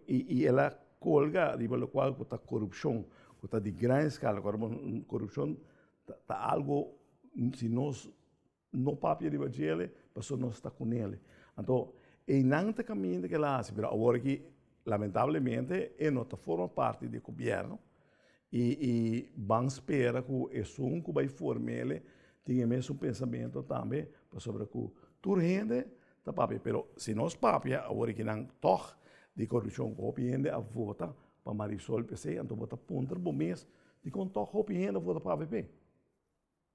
I i el a kolga riba lokual ku ta korupshon, ku ta di gran eskala. Korupshon ta ta algo si nos no papia riba djele pasobra nos ta kunele. Anto einan ta kaminda ku el a hasi, pero awor aki lamentablemente e no ta forma parti di e gobièrnu i i ban spera ku esun ku bai formele tin e mesun pensamentu tambe pasobra ku tur hende ta papia. Pero si nos papia awor aki nan tòg di korupshon ku hopi hende a vota pa Marisol p'esei, anto bo ta puntra bo mes dikon tòg hopi hende a vota pa avp.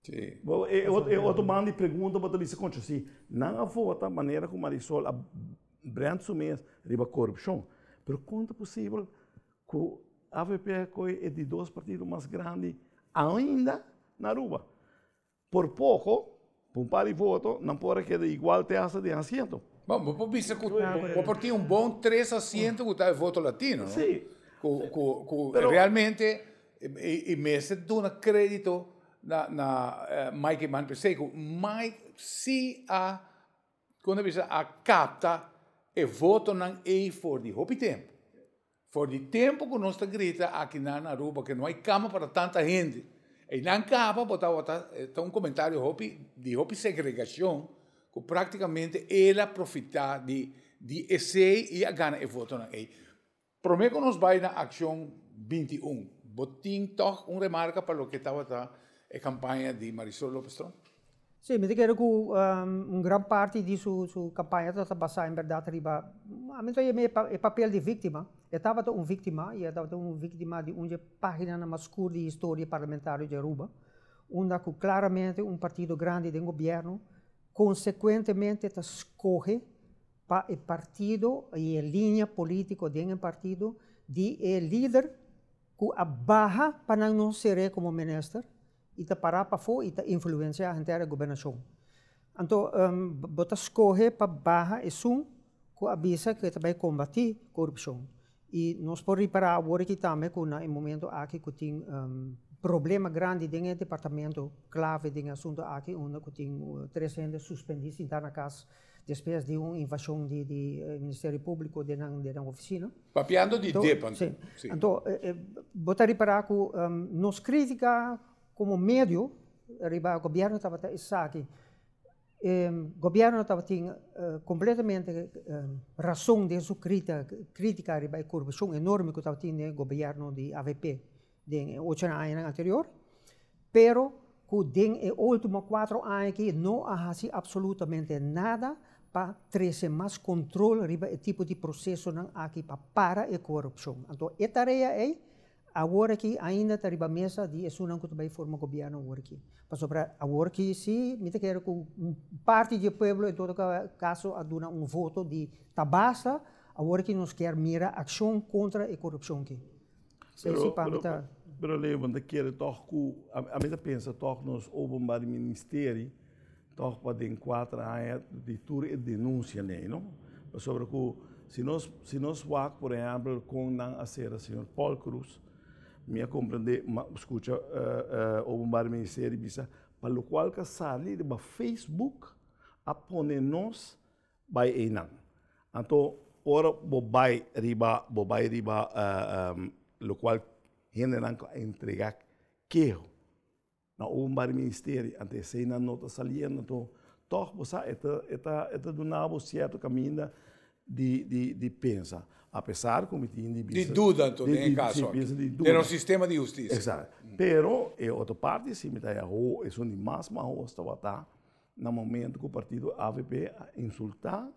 Sí. Bo, e, e otro man di pregunta bo ta bisa concho si nan a vota manera cu Marisol a brand su mes riba corrupcion. Pero con ta posibel cu avp coy e di dos partido mas grandi ainda na Aruba? Por poco, por un par di voto, nan por a keda igual te hasta den asiento. Bon, bo por bisa cu bo por tin un bon tres asiento cu ta e voto latino, no? Sí. Cu, cu, cu realmente I mester duna kredito na na Mike Eman p'esei ku Mike si a kon ta bisa a kapta e votonan ei for di hopi tempu. For di tempu ku nos ta grita aki nan na Aruba ke no hay kama para tanta hende. Einan kaba bo tabata ta un komentario hopi di hopi segregashon ku praktikamente el a profitá di di esei i a gana e votonan ei. Promé ku nos bai na Akshon 21, bo tin tòg un remarka pa loke tabata e kampaña di Marisol Lopez Tromp? Sí, mi ta kere ku un gran parti di su su kampaña tabata basá en bèrdat riba, ami ta yama e papel di víktima. E tabata un víktima i e tabata un víktima di un dje páginanan mas skur di historia parlamentario di Aruba, unda ku klaramente un partido grandi den gobièrnu konsekuentemente ta skohe pa e partido y e linea politico den e partido di e lider cu a baha pa nan no ser'e como minister y ta para pafo y ta influencia henter e gobernacion. Anto bo ta scoge pa baha esun cu a bisa cu e ta bay combati corupcion. Y nos por ripara awor aki tambe cu na e momento aki cu tin problema grandi den e departamento clave den e asunto aki unda cu tin tres hende suspendi sinta na cas despues di un invasion di di Ministerio Publico den nan den nan oficina. Papiando di dip anto. Si. Anto bo ta ripara cu nos critica como medio riba gobierno tabata esaki. E gobierno tabatin completamente razon den su critica riba e corupcion enorme cu tabatin den e gobierno di avp den e ocho añanan anterior, pero cu den e ultimo cuatro aña aki no a haci absolutamente nada. pa trese mas control riba e tipo di procesonan aki pa para e corupcion. Anto e tarea ey awor aki ainda ta riba mesa di esunnan cu ta bay forma gobierno awor aki. Pasobra awor aki si mi ta kere cu un parti di e pueblo en todo caso a duna un voto di ta basta, awor aki nos kier mira accion contra e corupcion aki. Esey si pa mi ta. Pero Leo, bo ta kere toch cu, ami ta pensa toch nos openbaar ministerie Tòg pa den kuater aña di tur e denunsianan ei, no? Pasobra ku si nos si nos wak por ehèmpel kon nan a sera señor Paul Croes, mi a komprendé, mi a skucha Openbaar Ministerie bisa pa lokual ku a sali riba Facebook a pone nos bai einan. Anto ora bo bai riba bo bai riba lokual hendenan ku a entregá keho Na openbaar ministerie, ante eseinan no ta saliendo, anto tòg bo sa e ta e ta e ta duna bo sierto kaminda di di di pensa. Apesar ku mi tin di Di bisa duda anto di den e di kaso si aki, pensa di den duda. nos sistema di hustisia. Eksakto. Pero e otro parti si mi ta haña ho esun di mas mahos tabata na momento ku partido avp a insultá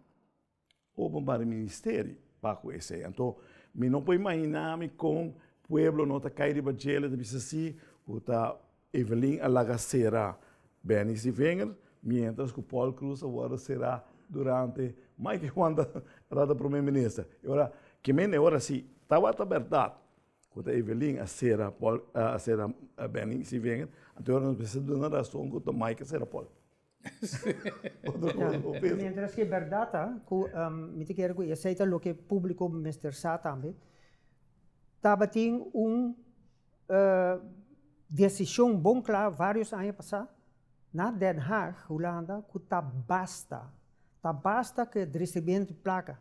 Openbaar Ministerie pa ku esei. Anto mi no por imaginá mi kon pueblo no ta kai riba djele ta bisa si ku ta Evelyn a laga sera Benny Sevinger mientras ku Paul Croes a wòrdu será durante Mike Eman tabata prome minister. E ora ke men e ora si tabata bèrdat ku ta Evelyn a sera Paul a sera Benny Sevinger anto e ora nos mester duna rason ku ta Mike a sera Paul. Mientras que berdad ta cu mi ta kere cu esey ta loke publico mester sa tambe, tabatin un decision bon cla varios aña pasa na Den Haag, Hulanda, cu ta basta, ta basta cu e distribuimento di placa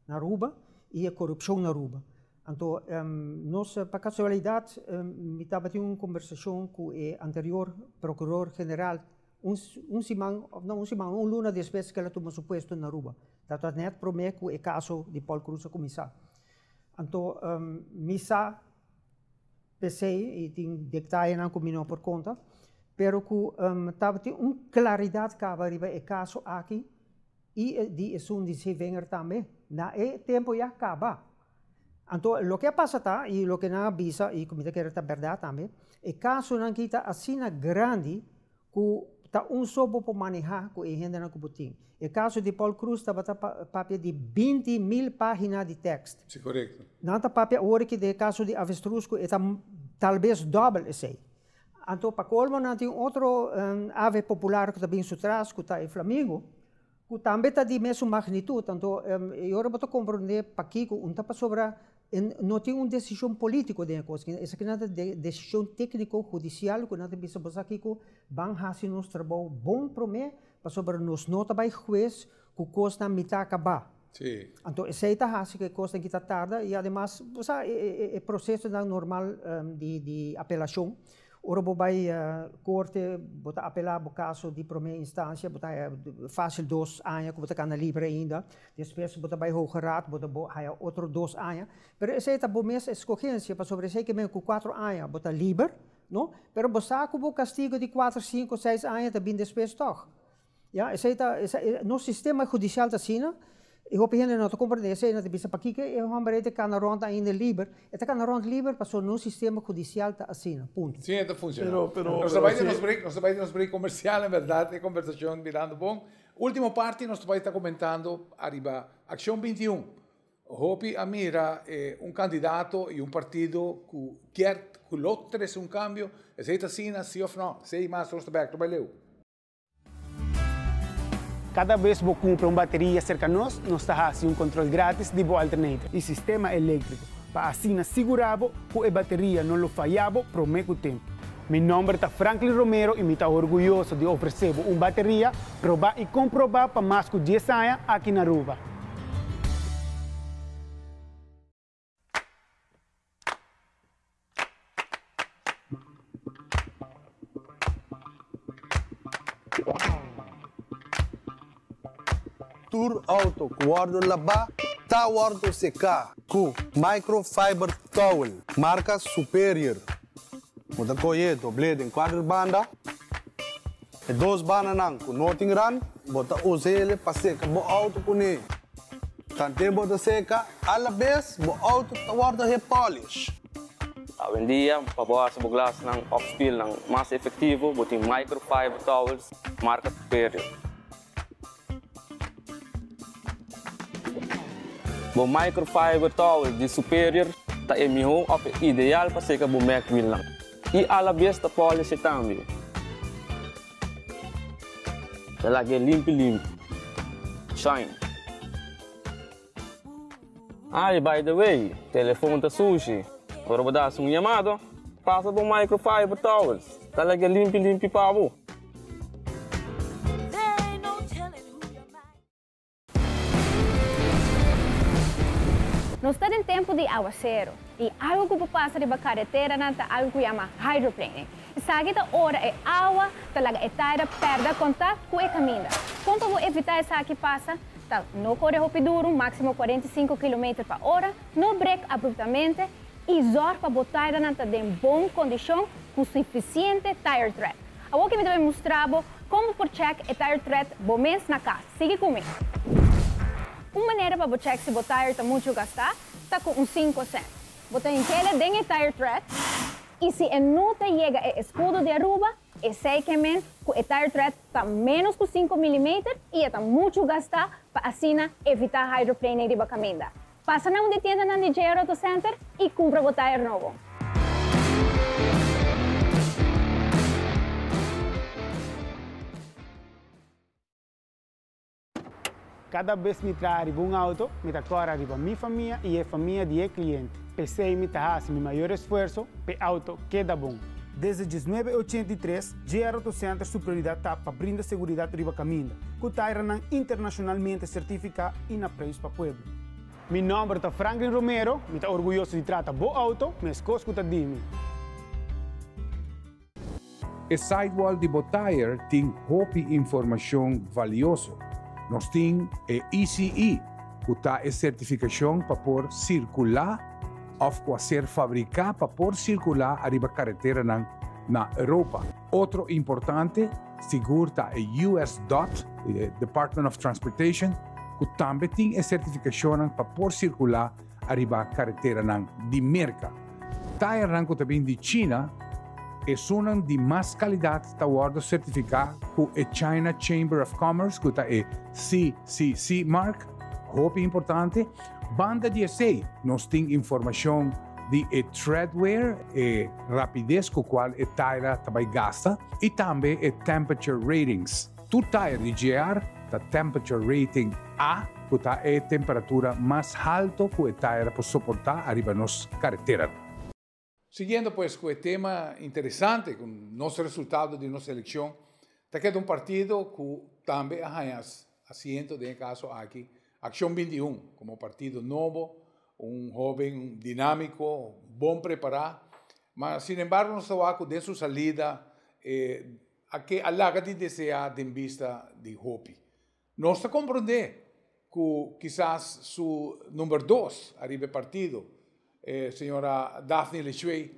na Aruba y e corupcion na Aruba. Anto nos pa casualidad mi tabatin un conversacion cu e anterior procuror general Un un siman, of no un siman, un luna despues ku el a tuma su puesto na Aruba. Tabata nèt promé ku e kaso di Paul Croes a kuminsá. Anto mi sa p'esei, i tin detayenan ku mi no por konta, pero ku tabatin un klaridat kaba riba e kaso aki i di esun di Zeevinger tambe. Na e tempu ya kaba. Anto loke a pasa ta, i loke nan a bisa, i ku mi ta kere ta bèrdat tambe, e kasonan ki ta asina grandi ku ta un so bo por manehá ku e hendenan ku bo tin. E kaso di Paul Croes tabata papia di 20.000 página di tèkst. Si, korekto. Nan ta papia awor aki den e kaso di Avestruz ku e ta talbes dòbel esei. Anto pa kolmo nan tin otro ave popular ku ta bin su tras ku ta e flamingo. Ku tambe ta di mesun magnitut, anto e ora bo ta komprondé pakiko un ta pasobra e no tin un desishon polítiko den e kos aki. Esaki nan ta desishon tékniko hudisial ku nan ta bisa bo sa kiko ban hasi nos trabou bon promé pasobra nos no ta bai hues ku kosnan mitá kabá. Anto esei ta hasi ku e kosnan aki ta tarda i ademas bo sa e prosesonan normal di apelashon. Ora bo bai korte, bo ta apelá bo kaso di promé instansia, bo ta haya fásil dos aña ku bo ta kana libre ainda. Despues bo ta bai Hoge Raad, bo ta haya otro dos aña. Pero esei ta bo mes eskogensia, pasobra esei ke men ku kuatro aña bo ta liber, no? Pero bo sa ku bo kastigo di kuater, sinku, seis aña ta bin despues tòg. Ya, esei ta, nos sistema hudisial ta asina, i hopi hende no ta komprendé esei, nan ta bisa pakiko e hòmber ei ta kana rònt ainda liber, e ta kana rònt liber pasobra nos sistema hudisial ta asina, punto. Sí, e ta funshoná. Nos ta bai den nos break, nos ta bai den nos break komersial, en bèrdat e kombersashon birando bon. Último parti nos ta bai ta komentando ariba Akshon 21. Hopi a mira un kandidato i un partido ku kier, ku lo trese un kambio, esei ta asina, sí òf nò? Esei mas nos ta bèk, ta bai leu. Kada bes bo kumpra un bateria serka nos, nos ta hasi un kontrol gratis di bo alternator i sistema eléktriko pa asina sigurá bo ku e bateria no lo fayá bo promé ku tempu. Mi nòmber ta Franklin Romero i mi ta orguyoso di ofresé bo un bateria probá i komprobá pa mas ku dies aña aki na Aruba. Tur auto ku wòrdu labá ta wòrdu seká ku microfiber towel marka Superior. Bo ta kohe doblé den kuater banda. E dos bandanan ku no tin ran, bo ta usa ele pa seka bo outo kuné. Tanten bo ta seka, alabes bo outo ta wòrdu hepolish. Awendia, pa bo hasi bo glasnan òf spilnan mas efektivo, bo tin microfiber towels marka Superior. Bo microfiber towel di Superior ta e mihó òf e ideal pa seka bo Mac wielnan i alabes ta polish e tambe. Ta laga e limpi limpi. Shine. Ay, by the way, telefon ta sushi. Ora bo da hasi un yamado, pasa bo microfiber towels. Ta laga limpi limpi pa bo. Nos ta den tempu di awaseru i algu ku por pasa riba kareteranan ta algu ku yama hydroplaning. Esaki ta ora e awa ta laga e taira pèrdè kontakt ku e kaminda. Kon pa bo evitá esaki pasa ta no kore hopi duru, máksimo 45 kilometer pa ora, no brek abruptamente i zòrg pa bo tairanan ta den bon kondishon ku sufisiente tire tread. Awor ke mi ta bai mustra bo kon bo por chèk e tire tread bo mes na kas. Sigui ku mi! Un manera pa bo chèk si bo tire ta muchu gastá ta ku un sinku sènt. Bo ta hink'ele den e tire tread i si e no ta yega e eskudo di Aruba, esei ke men ku e tire tread ta ménos ku sinku milimeter i e ta muchu gastá pa asina evitá hydroplaning riba kaminda. Pasa na un di tiendanan di JR Auto Center i kumpra bo tire nobo. Kada bes mi traha riba un auto, mi ta kòrda riba mi famia i e famia di e kliente. P'esei mi ta hasi mi mayor esfuerso p'e auto keda bon. Desde 1983, JR Auto Center su prioridat ta pa brinda seguridat riba kaminda, ku tairanan internashonalmente sertifiká i na preis pa pueblo. Mi nòmber ta Franklin Romero, mi ta orguyoso di trata bo auto meskos ku ta di mi. E sidewall di bo tire tin hopi informashon valioso. Nos tin e ECE, ku ta e sertifikashon pa por sirkulá òf ku a ser fabriká pa por sirkulá ariba kareteranan na Europa. Otro importante sigur ta e US dot, e Department of Transportation, ku tambe tin e sertifikashonnan pa por sirkulá ariba kareteranan di Merka. Tayernan ku ta bin di China, esunnan di mas kalidat ta wòrdu sertifiká ku e China Chamber of Commerce, ku ta e CCC mark, hopi importante. Banda di esei, nos tin informashon di e treadwear, e rapides ku kual e taira ta bai gasta, i tambe e temperature ratings. Tur tayer di GR ta temperature rating A, ku ta e temperatura mas halto ku e tayer por soportá ariba nos kareteranan. Siguiendo pues ku e tema interesante ku nos resultado di nos elekshon ta keda un partido ku tambe a haña asiento den e kaso aki Akshon 21 komo partido nobo, un hoben dinámiko, bon prepará, ma sinembargo nos ta wak ku den su salida e A ke a laga di deseá den bista di hopi. Nos ta komprondé ku kisas su number dos ariba e partido, e señora Daphne Lechuey,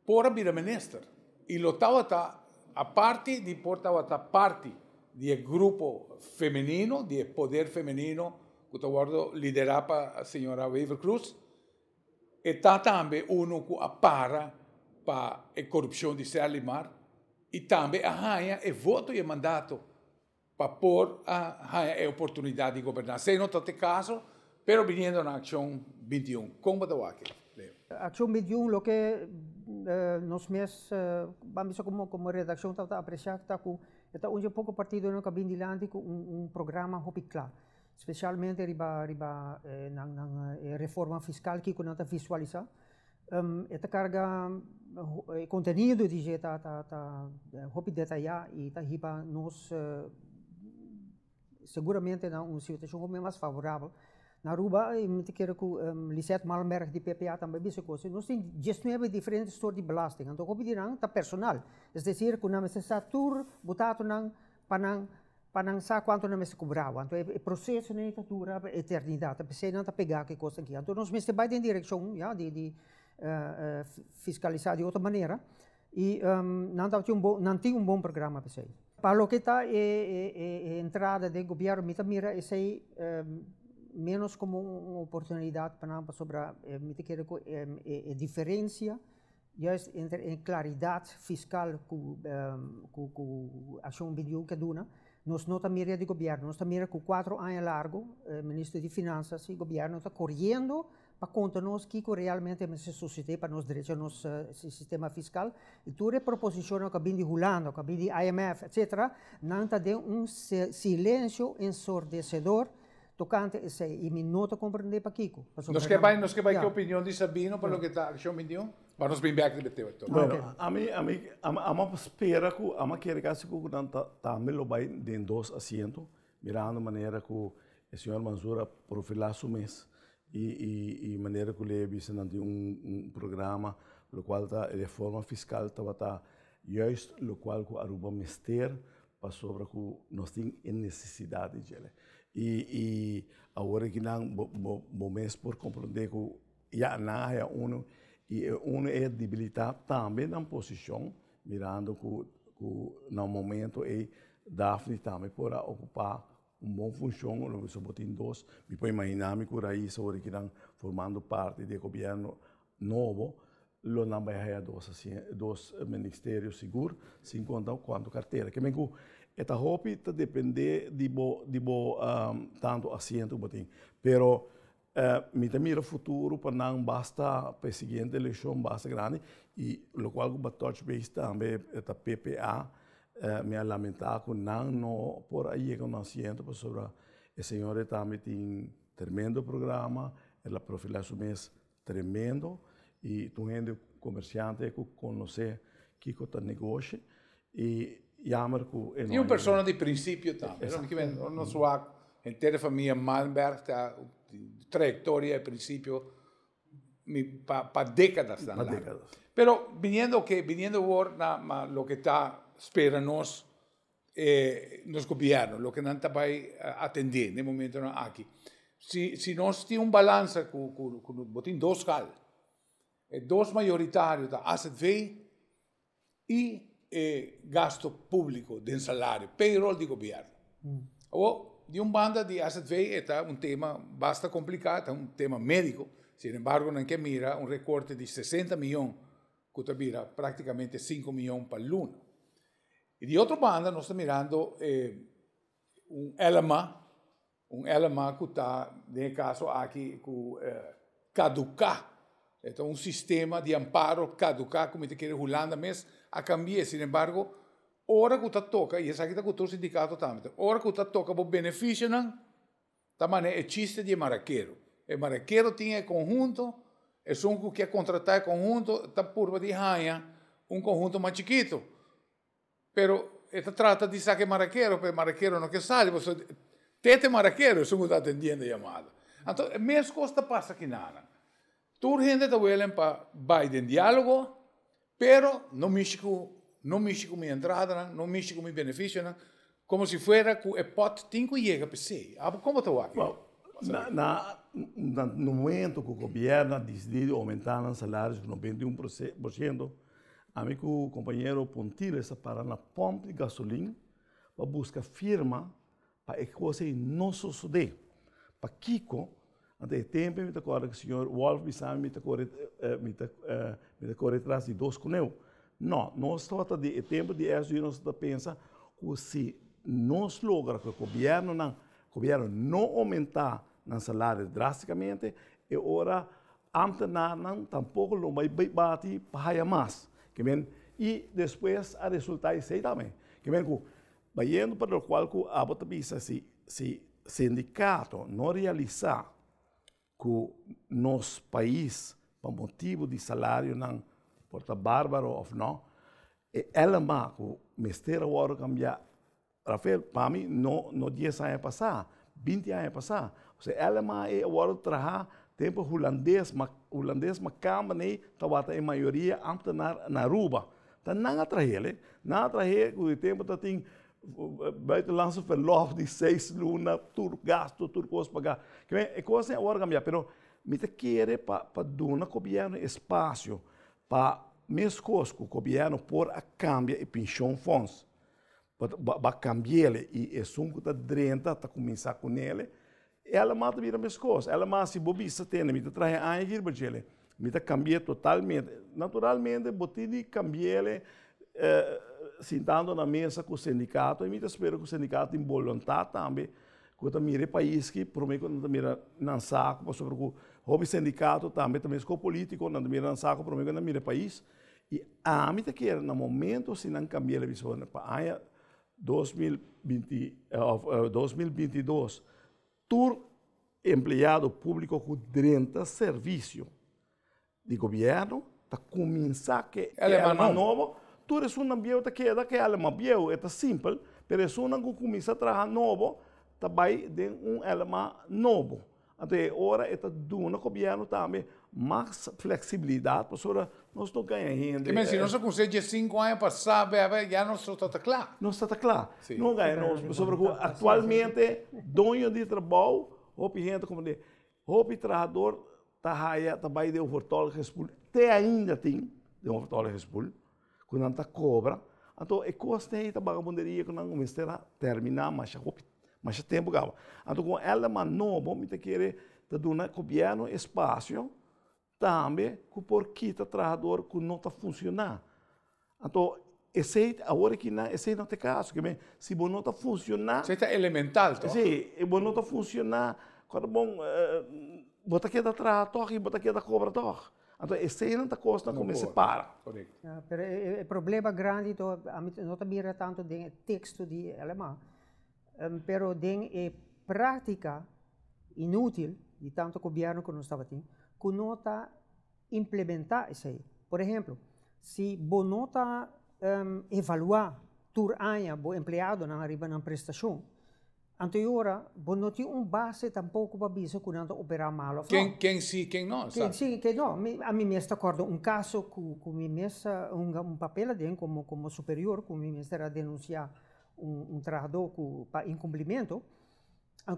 por a bira minister i lo tabata, aparte di por tabata parti di e grupo femenino, di e poder femenino ku ta wòrdu liderá pa señora Wever-Croes, E ta tambe unu ku a para pa e korupshon di Serlimar i tambe a haña e voto i e mandato pa por a haña e oportunidat di goberná. Esei no ta te kaso, pero biniendo na Akshon 21. Kon bo ta wak e, Leo? Akshon 21 loke nos mes ban bisa komo komo redakshon tabata apresiá ta ku e ta un dje poko partidonan ku a bin dilanti ku un programa hopi kla. Specialmente riba riba nan nan e reforma fiscal kico nan ta visualisa. E ta carga e contenido di dje ta ta ta hopi detaya y ta hiba nos seguramente na un situacion hopi mas favorabel. Na Aruba mi ta kere cu Lisette Malmberg di PPA tambe a bisa cos, nos tin diesnuebe diferente soort di belasting, anto hopi di nan ta personal, es decir cu nan mester sa tur bo tatonan pa nan Pa nan sa kuantu nan mester kubrá. Anto e proseso nei ta dura pa eternidat. Ta p'esei nan ta pegá ku e kos aki. Anto nos mester bai den direkshon ya di di fiskalisá di otro manera i nan tabatin un bon nan tin un bon programa p'esei. Pa loke ta e entrada den gobierno, mi ta mira esey menos como un oportunidad pa nan, pasobra mi ta kere cu e diferencia juist entre e claridad fiscal cu Accion 21 ke duna, nos no ta mira di gobierno, nos ta mira cu 4 aña largo Minister di Finanzas y gobierno ta coriendo pa konta nos kiko realmente mester sosodé pa nos drecha nos sistema fiskal i tur e proposishonnan ku a bin di Hulanda, ku a bin di IMF, etsetera, nan ta den un silensio ensordesedor tokante esei i mi no ta komprendé pakiko. Nos ke bai, nos ke bai ki opinion di Sabino pa loke ta Akshon 21? Ba nos bin bèk riba e tema. Bueno, ami, ami, ami a spera ku, ami a kere kasi ku nan ta tambe lo bai den dos asiento, mirando manera ku e señor Mansur a profilá su mes I i manera ku Leo bisa nan tin un un programa lokual ta reforma fiskal tabata juist lokual ku Aruba mester pasobra ku nos tin e nesesidat di djele. I i awor aki nan bo bo bo mes por komprondé ku ya nan a haya unu i e unu e debilitá tambe nan posishon mirando ku ku na un momento ei Daphne tambe por a okupá Un bon funshon, lo bisa bo tin dos. Mi por imaginá mi ku Raisa ora ki nan formando parti di e gobièrnu nobo, lo nan bai haya dos dos ministerio sigur, sin konta kuantu kartera. Ke men ku e ta hopi ta dependé di bo di bo tantu asiento ku bo tin. Pero mi ta mira futuro pa nan basta pa e siguiente elekshon basta grandi i lokual ku bo a touch base tambe ta PPA. Mi a lamentá ku nan no por a yega un asiento pasobra e señor e tambe tin tremendo programa, el a profilá su mes tremendo i ta un hende komersiante ku konosé kiko ta negoshi i yamer ku e no a yega. I un persona di prinsipio tambe. Nos wak henter e famia Malmberg ta trayektoria e prinsipio mi pa pa décadas dan largo. Pero viniendo ke viniendo awor na ma loke ta spera nos eh, nos gobierno, loke nan ta bai atendé den momentonan aki. Si si nos tin un balansa ku ku ku bo tin dos skal, e dos mayoritario ta azv i e gasto públiko den salario, payroll di gobièrnu. Awor, di un banda di azv e ta un tema basta kompliká, ta un tema médiko, sin embargo nan ke mira un rekorte di 60 mion ku ta bira práktikamente 5 mion pa luna. I di otro banda nos ta mirando un LMA, Un LMA ku ta, den e kaso aki, ku kaduká. E ta un sistema di amparo kaduká ku mi ta kere Hulanda mes a kambi'é. Sin embargo, ora ku ta toka, i esaki ta ku tur sindikato tambe, ora ku ta toka bo benefisionan, ta manera e chiste di e marakero. E marakero tin e konhunto, esun ku ke kontratá e konhunto ta purba di haña un konhunto mas chikitu. Pero e ta trata di saka e marakero, pero e marakero no ke sali, pasobra tete marakero esun ku ta atendiendo e yamada. Anto e mes kos ta pasa kinanan. Tur hende ta welen pa bai den dialogo, pero no mishi ku no mishi ku mi entradanan, no mishi ku mi benefisionan, komo si fuera ku e pòt tin ku yega p'esei. Abo komo ta wak? Well, na na na momento ku gobièrnu a disidí di oumentá nan salaris ku 91 por siento, Ami ku kompañero Pontiles a para na pòmp di gasolin pa buska firma pa e kos ei no sosodé. Pakiko? Anto e tempu mi ta kòrda ku señor Wolf bisa mi mi ta kore mi ta mi ta kore tras di dos koneu. No, nos tabata di e tempu di SU nos ta pensa ku si nos logra ku e gobièrnunan gobièrnu no oumentá nan salario drástikamente e ora Ambtenaarnan tampoco lo bay bay bati pa haya mas. Ke men, y despues a resulta esey tambe. Ke men cu bayendo pa locual cu abo ta bisa si si sindicato no realisa cu nos pais pa motibo di salarionan por ta barbaro of no, e LMA cu mester a wordo cambia Rafael, pa mi no no dies aña pasá, binti aña pasá. Osea LMA a wòrdu trahá tempu hulandes, ma hulandes makamba nei tabata e mayoria ámtenar na Aruba. Ta nan a trah'el e. Nan a trah'é ku e tempu ta tin buitenlandse verlof di seis luna, tur gastu, tur kos pagá. E kos ei a wòrdu kambiá, pero mi ta kere pa pa duna gobièrnu espasio pa meskos ku gobièrnu por a kambia e penshonfonds. Bo a cambi'ele y esun cu ta drenta ta cuminsa cunele, elema ta bira mescos. Elema si bo bisa tene mi ta traha e aña aki riba djele, mi ta cambi'e totalmente. Naturalmente bo tin di cambi'ele sintando na mesa cu sindicato y mi ta spera cu sindicato tin boluntad tambe cu ta mira e pais aki prome cu nan ta mira nan saco pasobra cu hopi sindicato tambe ta mescos politico nan ta mira nan saco prome cu nan mira e pais. I ami ta kere na momento si nan kambia el bisa pa aña 2020 of 2022 tur empleado públiko ku drenta servisio di gobièrnu ta kuminsá ke alma nobo, tur esunnan bieu ta keda ke alma bieu, e ta simpel, pero esunnan ku kuminsá traha nobo ta bai den un alma nobo. Anto e ora e ta duna gobièrnu tambe mas fleksibilidat pasobra nos no gaña hende. Ke men si nos a kuminsá diesinku aña pasá bèbè ya nos ta ta kla. Nos ta ta kla. No gaña nos pasobra ku aktualmente doño di trabou hopi hende ta komprendé hopi trahador ta haya ta bai den overtollige spoel te ainda tin den overtollige spoel ku nan ta kobra anto e kos ei ta bagabunderia ku nan mester a terminá masha hopi Masha tempu kaba. Anto ku Elderman nobo mi ta kere ta duna gobièrnu espasio tambe ku por kita trahador ku no ta funshoná. Anto esei awor aki nan esei no ta e kaso. Ke men si bo no ta funshoná. Esei ta elemental tòg? Si, bo no ta funshoná, kòrda bon bo ta keda traha tòg i bo ta keda kobra tòg. Anto eseinan ta kosnan ku mester para. Korekto. Pero e problema grandi to ami no ta mira tantu den e teksto di LMA. Pero den e práktika inútil di tantu gobièrnu ku nos tabatin, ku no ta implementá esei. Por ehemplo, si bo no ta evaluá tur aña bo empleadonan ariba nan prestashon, anto e ora bo no tin un base tampoko pa bisa ku nan ta operá mal òf no. Ken ken sí, ken no, Ken sí, ken no. Mi ami mes ta kòrda un kaso ku ku mi mes a hunga un papel aden komo komo superior ku mi mester a denunsiá un trahadó ku pa inkumplimentu,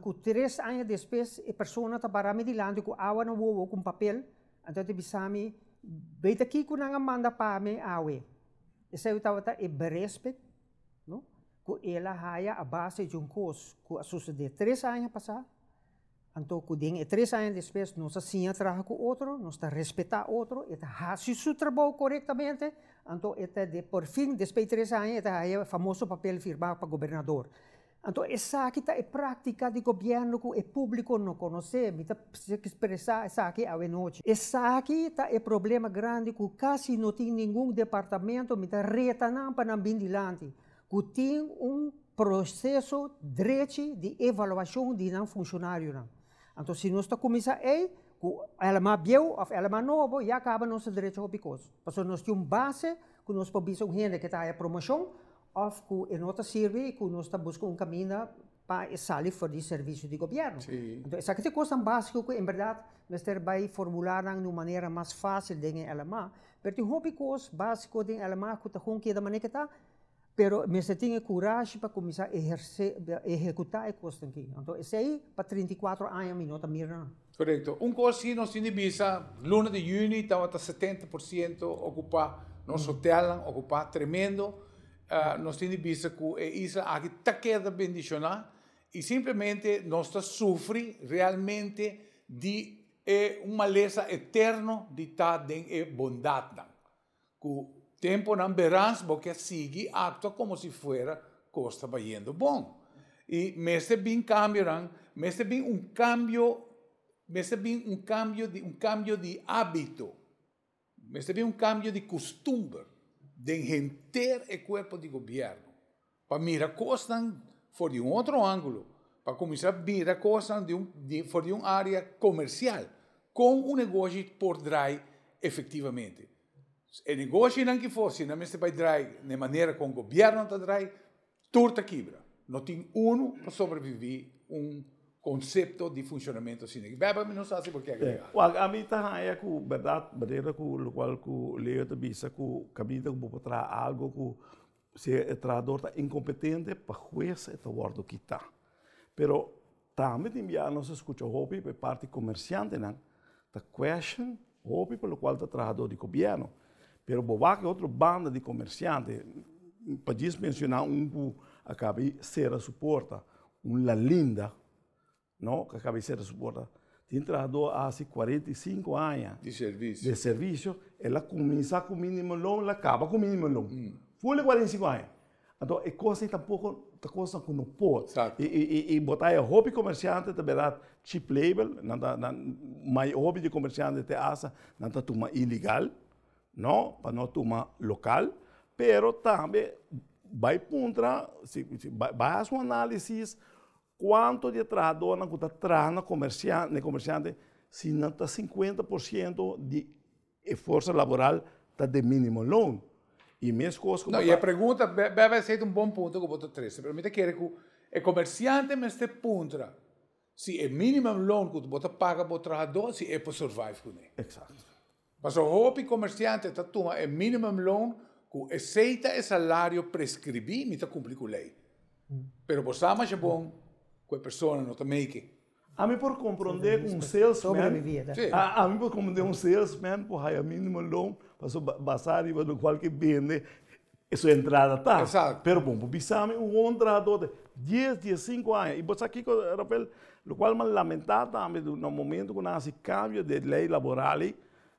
ku tres aña despues e persona ta para mi dilanti ku awa na wowo ku un papel, anto e ta bisa mi, Bay ta kiko nan a manda pa mi awe? Esei tabata e berespet, no, ku el a haya a base di un kos ku a susedé tres aña pasá. Anto ku den e tres aña despues nos a siña traha ku otro, nos ta respetá otro, e ta hasi su trabou korektamente, anto e ta de por fin despues di tres aña e ta haya e famoso papel firmá pa gobernador. Anto esaki ta e práktika di gobièrnu ku e públiko no konosé. Mi ta ekspresá esaki awe nochi. Esaki ta e problema grandi ku kasi no tin ningun departamento, mi ta reta nan pa nan bin dilanti, ku tin un proseso drechi di evaluashon di nan funshonarionan. Anto si nos ta kuminsá ei, ku elma bieu òf elma nobo, ya kaba nos ta drecha hopi kos. Pasobra nos tin un base ku nos por bisa un hende ke ta haya promoshon òf ku e no ta sirbi i ku nos ta buska un kaminda pa e sali for di servisio di gobièrnu. Anto esaki ta e kosnan básiko ku en bèrdat mester bai formulá nan di un manera mas fásil den e LMA. Pero tin hopi kos básiko den LMA ku ta kon keda manera ke ta. Pero mester tin e kurashi pa kuminsá ehersé, ehekutá e kosnan aki. Anto esei pa 34 aña mi no ta mira nan. Korekto. Un kos si nos tin di bisa, luna di yüni tabata 70% okupá, nos hotelnan okupá tremendo. Nos tin di bisa ku e isla aki ta keda bendishoná i simplemente nos ta sufri realmente di e un malesa eterno di ta den e bondatnan. Ku temponan berans bo ke sigui aktua komo si fuera kos ta bayendo bon. I mester bin kambionan, mester bin un kambio, mester bin un kambio di un kambio di ábito, mester bin un kambio di kustumber den henter e kuerpo di gobièrnu pa mira kosnan for di un otro ángulo, pa kuminsá mira kosnan di un for di un área komersial, kon un negoshi por drai efektivamente. E negoshinan ki for, si nan mester bai drai na e manera kon gobièrnu ta drai, tur ta kibra. No tin unu pa sobreviví un konsepto di funshonamentu asina. Bèbè mi no sa si bo ke agregá. Wak, ami ta haña ku bèrdat, manera ku lokual ku Leo ta bisa ku kaminda ku bo por traha algu ku Si e trahador ta incompetente, pa hues e ta wordo kita. Pero tambe tin bia nos a scucha hopi pa e parti comerciantenan ta question hopi pa locual ta trahador di gobierno. Pero bo wak e otro banda di comerciante. Pa djis menshoná un ku a kaba di sera su porta, un La Linda, no, ku a kaba di sera su porta. Tin trahadó a hasi 45 aña di servisio. Di servisio, el a kuminsá ku mínimo loon, el a kaba ku mínimo loon. Ful e 45 aña. Anto e kos ei tampoko ta kosnan ku no por. I bo ta haya hopi komersiante ta bèrdat cheap label, nan ta, nan, mai hopi di komersiante te hasta nan ta tuma ilegal. No, pa no tuma lokal, pero tambe bai puntra, si bai hasi un análisis kuantu di e trahadónan ku ta traha na komersiante, na e komersiante, si nan ta 50% di e forsa laboral ta den mínimo loon. I meskos ku No, i e pregunta, Bebe, esei ta un bon punto ku bo ta trese, pero mi ta kere ku e komersiante mester puntra si e minimum loon ku bo ta paga bo trahadó, si e por survive kuné. Eksakto. Pasobra hopi komersiante ta tuma e minimum loon ku esei ta e salario preskribí, mi ta kumpli ku lei. Pero bo sa masha bon ku e persona no ta make. Ami por komprondé ku un salesman, ami por komprondé un salesman por haya minimum loon pasobra basá riba lokual ke bende su entrada ta. Pero bo por bisa mi un won trahadó de dies, 15 aña i bo sa kiko, Rafael? Lokual mi a lamentá tambe na momento ku nan hasi kambio di e lei laboral ei,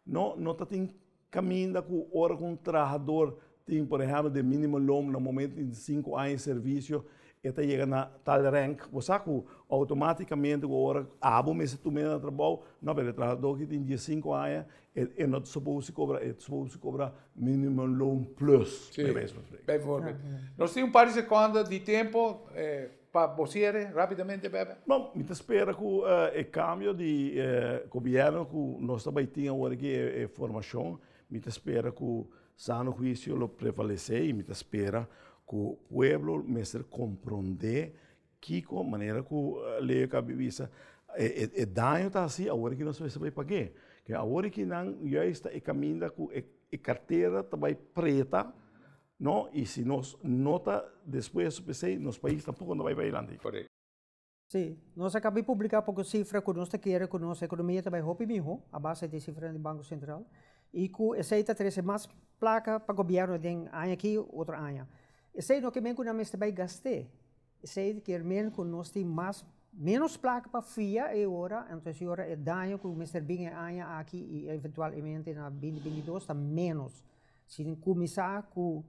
no no ta tin kaminda ku ora ku un trahador tin por ehèmpel den mínimo loon na momento di 5 aña di servisio e ta yega na tal rank, bo sa ku outomátikamente ku ora abo mester tum'é na trabou, no pero e trahador ki tin 15 aña e no ta supos di kobra, e ta supos di kobra mínimo loon plus, bij wijze van spreken. Bijvoorbeeld. Nos tin un par di sekonda di tempo. Pa bo siere rapidamente, Bebe. No, mi ta spera ku e kambio di gobièrnu ku nos ta bai tin awor aki e formashon, mi ta spera ku sano huisio lo prevalesé i mi ta spera ku pueblo mester komprondé kiko manera ku Leo a kabi bisa e daño ta hasi awor aki nos mester bai pag'é. Ke awor aki nan juist ta e kaminda ku e kartera ta bai preta. No, y si nos no ta despuesto p'esey, nos pais tampoco no bay bay adelante. Correcto. Sí, nos a caba di publica poco cifra cu nos ta kere cu nos economia ta bay hopi miho a base di cifranan di Banco Central y cu esey ta trece mas placa pa gobierno den aña aki otro aña. Esey no ke men cu nan mester bay gast'e, esey kier men cu nos tin mas menos placa pa fia e ora, entonces e ora e daño cu mester bin e aña aki y eventualmente na 2022 ta menos. Si tin kuminsá ku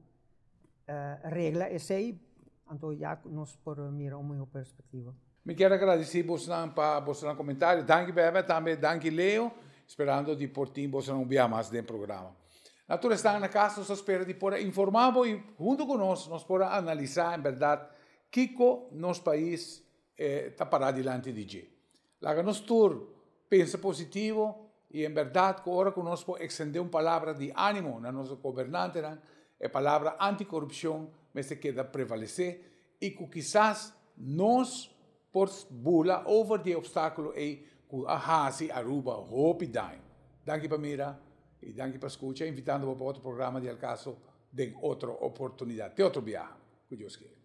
regla esei, anto ya nos por mira un mihó perspektiva. Mi kier a gradisí bosnan pa bosnan komentario. Danki Bebe, tambe danki Leo. Esperando di por tin bosnan un bia mas den programa. Na tur esnan na kas nos ta spera di por a informá bo i huntu ku nos nos por a analisá en bèrdat kiko nos pais ta pará dilanti di dje. Laga nos tur pensa positivo i en bèrdat ku ora ku nos por ekstendé un palabra di ánimo na nos gobernantenan, e palabra antikorupshon mester keda prevalesé i ku kisas nos por bula over di e opstákulo ei ku a hasi Aruba hopi daño. Danki pa mira i danki pa skucha, invitando bo pa otro programa di Al Caso den otro oportunidat. Te otro biaha, ku Dios kere.